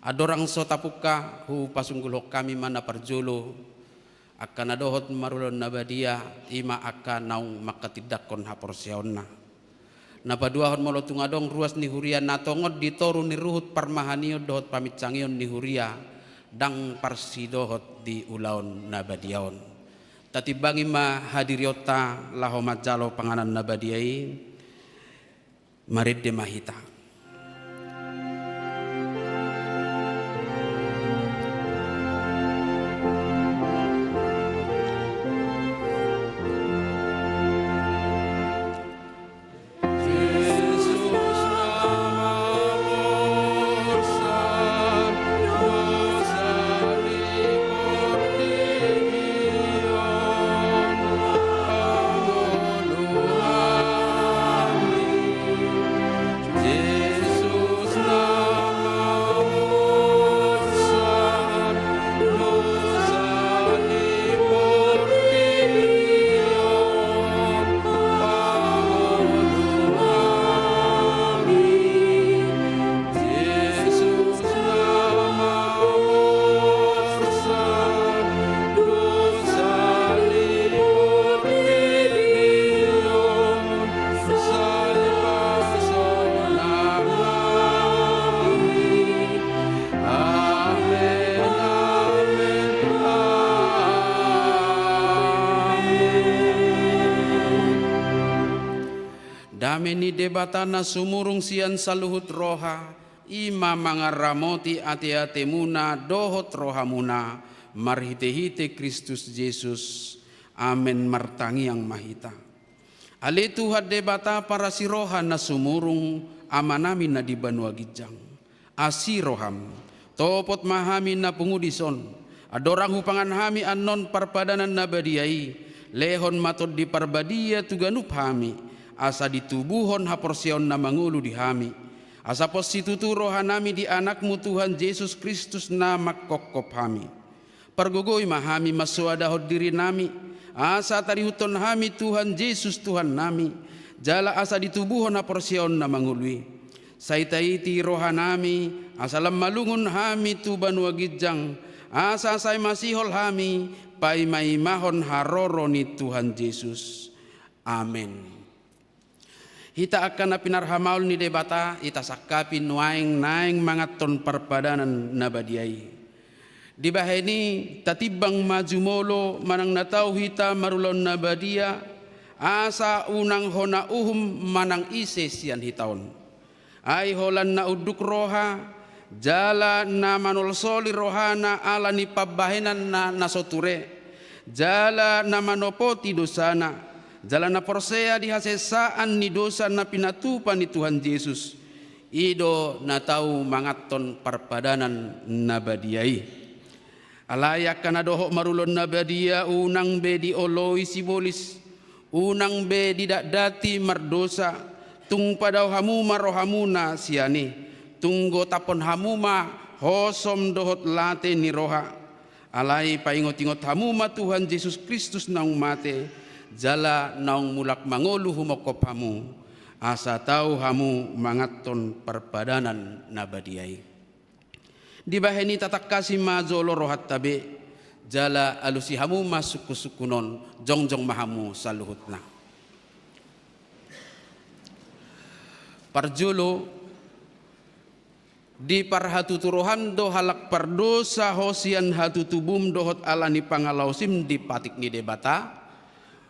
Andorang so tapungka, hupasunggulhon hami ma na parjolo, angka na dohot marulaon na badia, i ma angka naung manghatindanghon haporseaonna. Na paduahon, molo tung adong ruas ni huria na tongon di toru ni ruhut parmahanion dohot paminsangion ni huria, ndang parsidohot di ulaon na badia on. Tatimbangi ma hadirionta laho manjalo panganan na badia i. Marende ma hita. Dame ni Debata na sumurung sian saluhut roha, i ma mangaramoti ateatemuna dohot rohamuna, marhitehite Kristus Jesus. Amen. Martangiang ma hita. Ale Tuhan Debata parasi roha na sumurung, Amanami na di banua ginjang. Asi roham, topot ma hami na pungu dison, andorang hupangan hami annon parpadanan na badia i, lehon ma Tondi Parbadia tu ganup hami, asa ditubuhon haporseaon na mangolu di hami, asa pos situtu rohanami di Anakmu Tuhan Jesus Kristus na manghophop hami. Pargogoi ma hami mansoadahon dirinami, asa tarihuthon hami Tuhan Jesus Tuhannami, jala asa ditubuhon haporseaon na mangolu i. Sai taiti rohanami, asa lam malungun hami tu banua ginjang, asa sai masihol hami paimaimahon haroro ni Tuhan Jesus. Amen. Hita angka na pinarhamaol ni Debata, hita sangkapi nuaeng naeng manganhon parpadanan na badia i. Dibahen i, tatimbang ma jumolo manang na tau hita marulaon na badia, asa unang hona uhum manang ise sian hita on. Ai holan na unduk roha, jala na manolsoli rohana ala ni pambahenanna na so ture, jala na manopoti dosana, jala na porsea di hasesaan ni dosa na pinatupa ni Tuhan Jesus, i do na tau manganhon parpadanan na badia i. Alai angka na dohot marulaon na badia, unang be dioloi sibolis, unang be didatdati mardosa, tung padao hamu ma rohamuna sian i, tung gotaphon hamu ma hosom dohot late ni roha. Alai paingotingot hamu ma Tuhan Jesus Kristus naung mate, jala naung mulak mangolu humophop hamu, asa tau hamu manganhon parpadanan na badia i. Dibahen i tatangkasi ma jolo rohanta be, jala alusi hamu ma sungkunsungkun on, jongjong ma hamu saluhutna. Parjolo, diparhatutu roham do halak pardosa ho sian hatutubum dohot ala ni pangalaosim di patik ni Debata,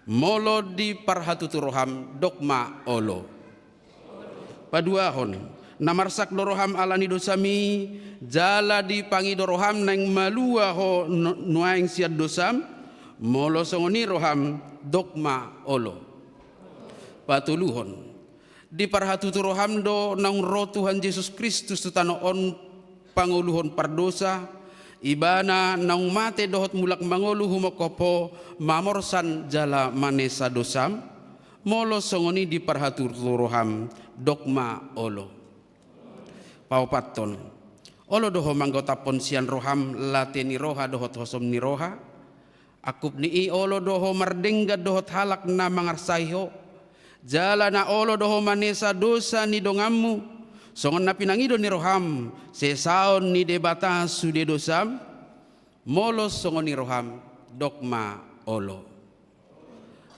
molo diparhatutu roham, dok ma olo. Paduahon, na marsak do roham ala ni dosami, jala dipangido roham naeng malua ho nu-, nuaeng sian dosam, molo songon i roham, dok ma olo. Patoluhon, Diparhatutu roham do naung ro Tuhan Jesus Kristus tu tano on pangoluhon pardosa, Ibana naung mate dohot mulak mangolu humongkop ho mamorsan jala manesa dosam? Molo songon i diparhatutu roham, dok ma olo. Paopathon. Olo do ho manggotaphon sian roham late ni roha dohot hosom ni roha? Angkup ni i olo do ho mardenggan dohot halak na mangarsai ho? Jala na olo do ho manesa dosa ni donganmu, songon na pinangido ni roham sesaon ni Debata sude dosam? Molo songon i roham, dok ma olo.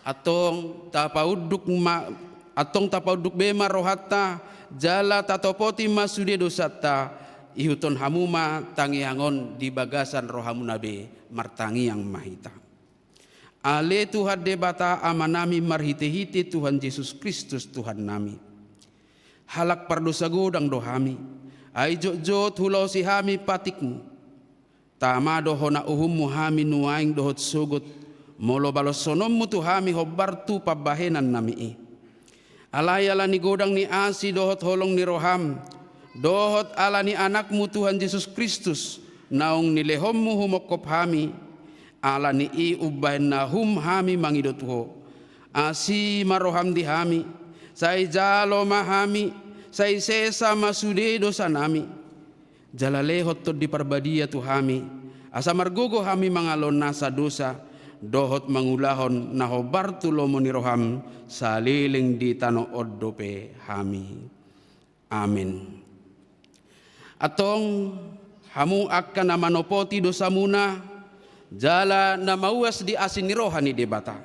Antong tapaunduk ma, antong tapaunduk be ma rohanta, jala tatopoti ma sude dosanta, ihuthon hamu ma tangiang on di bagasan rohamuna be. Martangiang ma hita. Ale Tuhan Debata Amanami marhitehite Tuhan Jesus Kristus Tuhannami, halak pardosa godang do hami, ai jotjot hulaosi hami patikmu. Tama do hona uhummu hami nuaeng dohot sogot, molo baloshononmu tu hami hombar tu pambahenannami i. Alai ala ni godang ni asi dohot holong ni roham, dohot ala ni Anakmu Tuhan Jesus Kristus, naung nilehonmu humongkop hami, ala ni i umbahen na hum hami mangido tu ho. Asi ma roham di hami, sai jalo ma hami, sai sesa ma sude dosanami. Jala lehon Tondi Parbadia tu hami, asa margogo hami mangalonasa dosa, dohot mangulahon na hombar tu lomo ni roham, saleleng di tano on dope hami. Amen. Antong hamu angka na manopoti dosamuna, jala na mauas di asi ni roha ni Debata,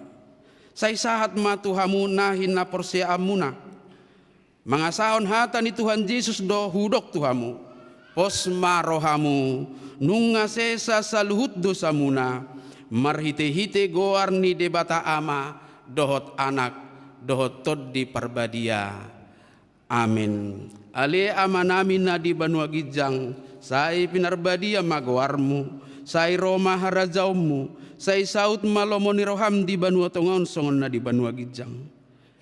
sai sahat ma tu hamu nahi na porseaanmuna. Mangasahon hata ni Tuhan Jesus do hudok tu hamu: Pos ma rohamu, nunga sesa saluhut dosamuna, marhitehite goar ni Debata Ama, dohot Anak, dohot Tondi Parbadia. Amen. Ale Amanami na di banua ginjang, sai pinarbadia ma goarmu, sai ro ma harajaonmu, sai saut ma lomo ni roham di banua tonga on songon na di banua ginjang.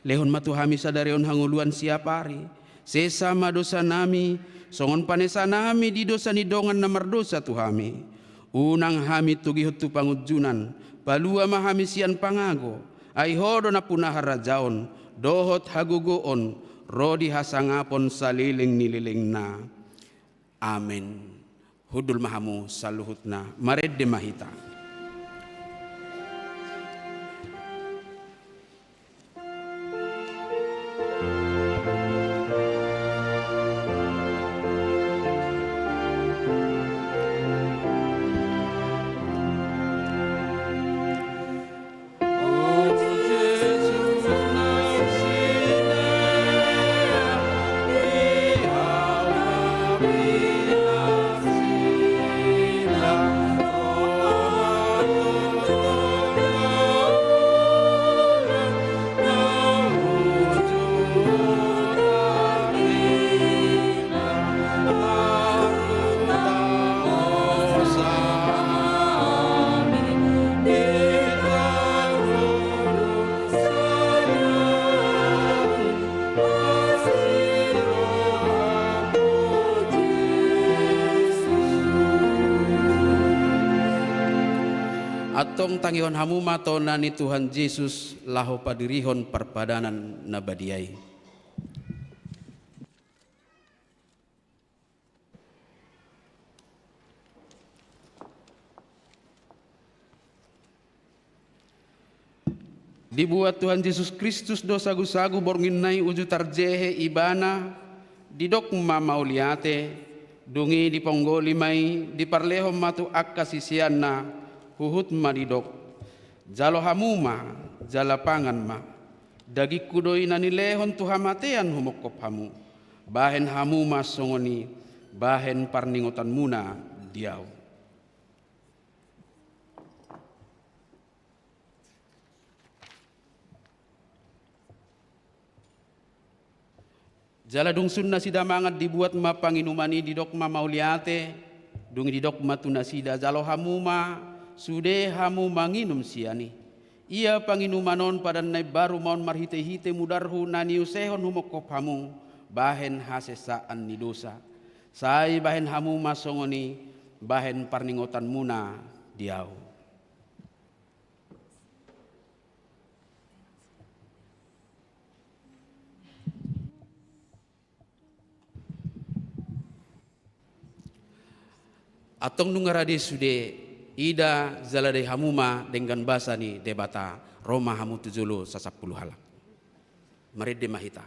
Lehon ma tu hami sadari on hangoluan siapari. Sesa ma dosanami, songon panesanami di dosa ni dongan na mardosa tu hami. Unang hami togihon tu pangunjunan, palua ma hami sian pangago. Ai ho do nampuna harajaon, dohot hagogoon, ro di hasangapon saleleng ni lelengna. Amen. Hundul ma hamu saluhutna, marende ma hita. Antong tangihon hamu ma tona ni Tuhan Jesus laho padirihon parpadanan na badia i. Dibuat Tuhan Jesus Kristus do sagusagu borngin na i uju tarjehe Ibana, didok ma mauliate, dung i diponggoli ma i, diparlehon ma tu angka siseanna, huhut ma didok: Jalo hamu ma, jala pangan ma. Dagingku do i na nilehon tu hamatean humongkop hamu. Bahen hamu ma songon i, bahen parningotanmuna di ahu. Jala dung sun nasida mangan, dibuat ma panginuman i, didok ma mauliate, dung i didok ma tu nasida: Jalo hamu ma, sude hamu manginum sian i. Ia panginuman on padan na imbaru ma on marhitehite mudarhu na niusehon humongkop hamu bahen hasesaan ni dosa. Sai bahen hamu ma songon i bahen parningotanmuna di ahu. Antong nunga rade sude, ida jala dai hamu ma denggan basa ni Debata, ro ma hamu tu jolo sasampulu halak. Marende ma hita.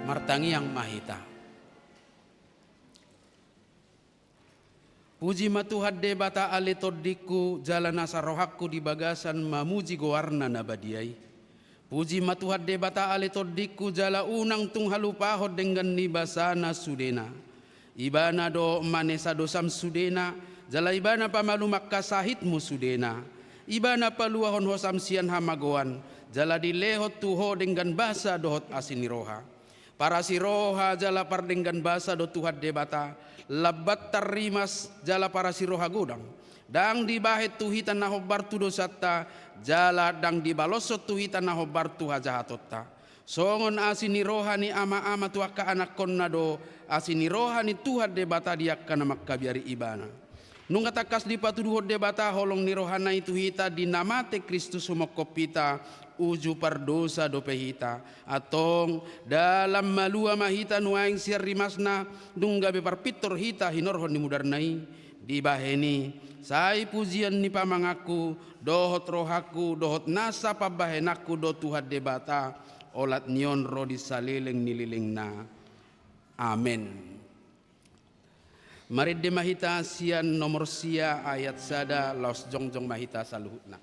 Martangiang ma hita. Puji ma Tuhan Debata ale tondingku, jala nasa rohangku di bagasan mamuji goarna na badia i. Puji ma Tuhan Debata ale tondingku, jala unang tung halupahon denggan ni basana sudena. Ibana do manesa dosam sudena, jala Ibana pamalum angka sahitmu sudena. Ibana paluahon hosam sian hamagoan, jala dilehon tu ho denggan basa dohot asi ni roha. Parasiroha jala pardenggan basa do Tuhan Debata, lambat tarrimas jala parasiroha godang. Ndang dibahen tu hita na hombar tu dosanta, jala ndang dibaloshon tu hita na hombar tu hajahatonta. Songon asi ni roha ni ama-ama tu angka anakkonna do asi ni roha ni Tuhan Debata di angka na mangkabiari Ibana. Nunga tangkas dipatuduhon Debata holong ni rohana i tu hita di na mate Kristus humongkop hita, uju pardosa dope hita. Antong, dalan malua ma hita nuaeng sian rimasna, dung gabe parpintor hita hinorhon ni mudarna i. Dibahen i, sai pujian ni pamanganku, dohot rohangku, dohot nasa pambahenanku do Tuhan Debata, olat ni on ro di saleleng ni lelengna. Amen. Marende ma hita sian nomor sia ayat sada, laos jongjong ma hita saluhutna.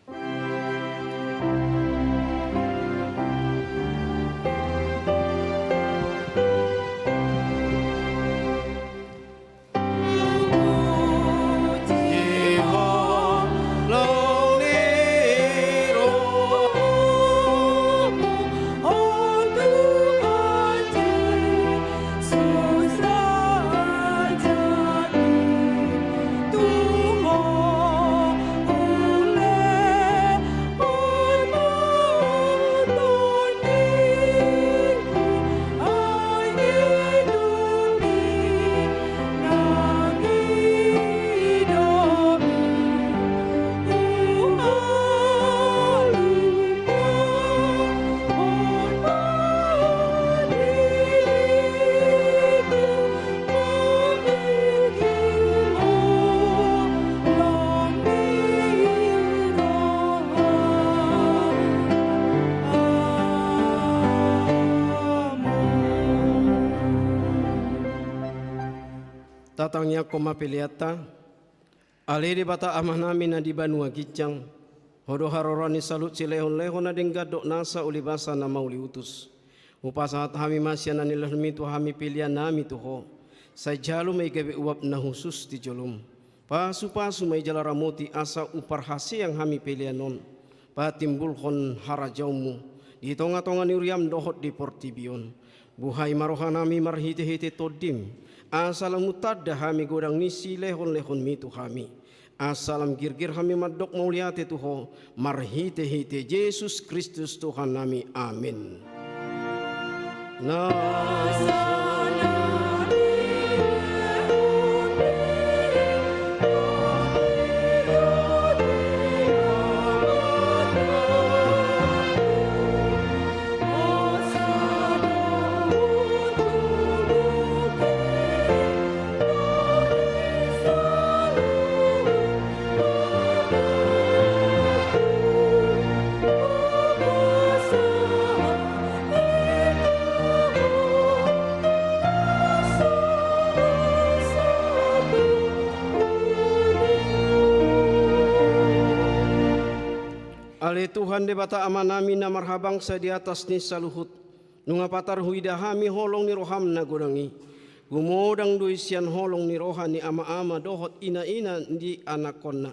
Tangiangkon ma peleanta. Ale Debata Amanami na di banua ginjang, Ho do haroroan ni saluhut silehonlehon na denggan dohot nasa ulibasa na mauliutus. Hupasahat hami ma sian na nilehonMi tu hami peleannami tu Ho. Sai jalo ma i gabe uap na hushus di jolom. Pasupasu ma i jala ramoti asa huparhaseang hami pelean on patimbulhon harajaonMu di tongatonga ni huriaM dohot di portibi on. Buhai ma rohanami marhitehite TondiM, asa lam tanda hami godang ni silehonlehonMi tu hami. Asa lam girgir hami mandok mauliate tu Ho, marhitehite Jesus Kristus Tuhannami. Amen. Na Ale Tuhan Debata Amanami na marhabangsa di atas ni saluhut, nunga patar huida hami holong ni rohaM na godang i. Gumodang do i sian holong ni roha ni amaama dohot inaina di anakhonna.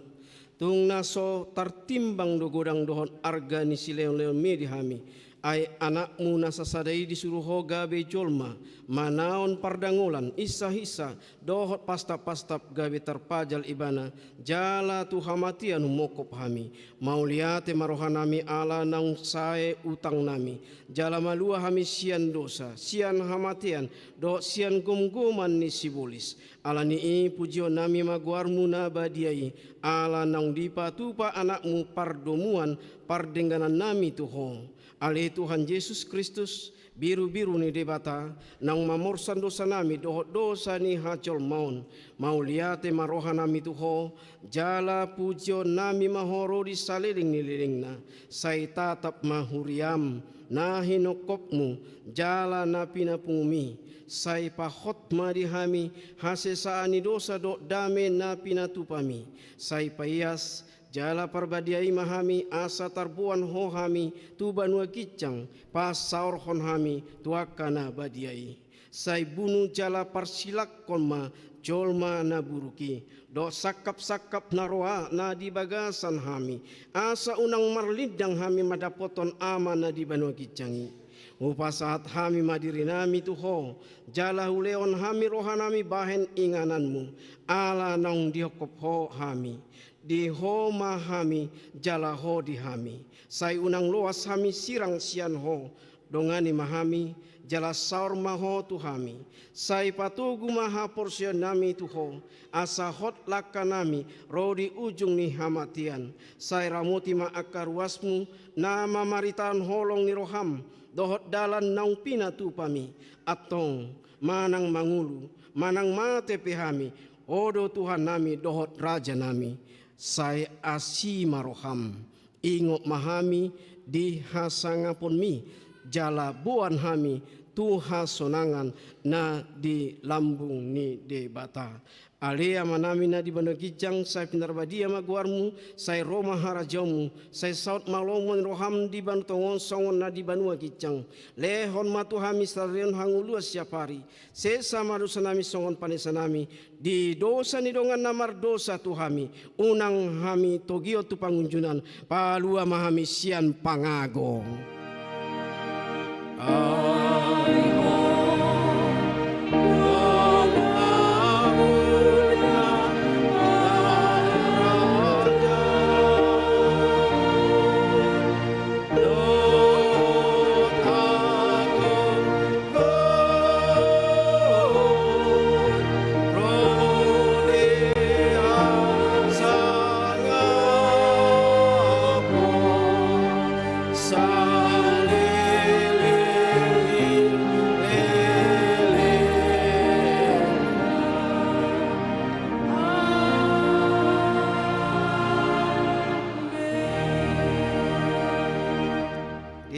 Tung na so tartimbang do godang dohot arga ni silehonlehonMi di hami. Ai AnakMu na sasada i disuru Ho gabe jolma, manaon pardangolan, insahinsa, dohot pastappastap gabe tarpajal Ibana, jala tu hamatean humongkop hami. Mauliate ma rohanami ala naung sae utangnami, jala malua hami sian dosa, sian hamatean, dohot sian gomgoman ni sibolis. Ala ni i pujionnami ma goarMu na badia i, ala naung dipatupa AnakMu pardomuan pardengganannami tu Ho. Ale Tuhan Jesus Kristus, birubiru ni Debata, naung mamorsan dosanami dohot dosa ni hajolmaon, mauliate ma rohanami tu Ho, jala pujionnami ma Ho ro di saleleng ni lelengna. Sai tatap ma huriaM na hinongkopMu, jala na pinapungumMi. Sai pahot ma di hami hasesaan ni dosa dohot dame na pinatupaMi. Sai paias jala parbadiai ma hami asa tarboan Ho hami tu banua ginjang, pasaorhon hami tu angka na badia i. Sai bunu jala parsilangkon ma jolma na buruk i, dohot sangkapsangkap na roa na di bagasan hami, asa unang marlindang hami mandapothon Ama na di banua ginjang i. Hupasahat hami ma dirinami tu Ho, jala hulehon hami rohanami bahen ingananMu, ala naung dihongkop Ho hami. Di Ho ma hami, jala Ho di hami. Sai unang loas hami sirang sian Ho, dongani ma hami, jala saor ma Ho tu hami. Sai patogu ma haporseaonnami tu Ho, asa hot langkanami ro di ujung ni hamatean. Sai ramoti ma angka ruasMu na mamaritahon holong ni rohaM, dohot dalan naung pinatupaMi. Antong, manang mangolu, manang mate pe hami, Ho do Tuhannami dohot Rajanami. Sai asi ma rohaM. Ingot ma hami di hasangaponMi, jala boan hami tu hasonangan na di lambung ni Debata. Ale Amanami na di banua ginjang, sai pinarbadia ma goarMu, sai ro ma harajaonMu, sai saut ma lomo ni rohaM di banua tonga on songon na di banua ginjang. Lehon ma tu hami sadari on hangoluan siapari. Sesa ma dosanami songon panesanami di dosa ni dongan na mardosa tu hami. Unang hami togihon tu pangunjunan, palua ma hami sian pangago.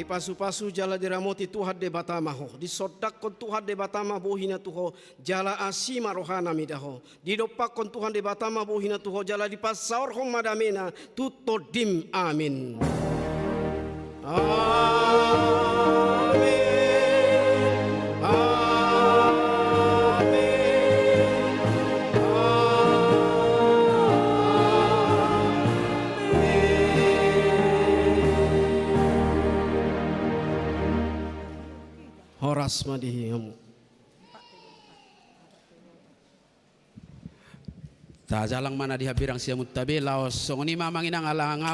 Dipasupasu jala diramoti Tuhan Debata ma ho. Disondangkon Tuhan Debata ma bohina tu ho, jala asi ma rohana mida ho. Didompakkon Tuhan Debata ma bohina tu ho, jala dipasaorhon ma damena tu tondim. Amin. Amin. Amin. Amin. Horas ma di hamu. Tajalang ma na di hambirang siamunta be, laos songon i ma amang inang ala nga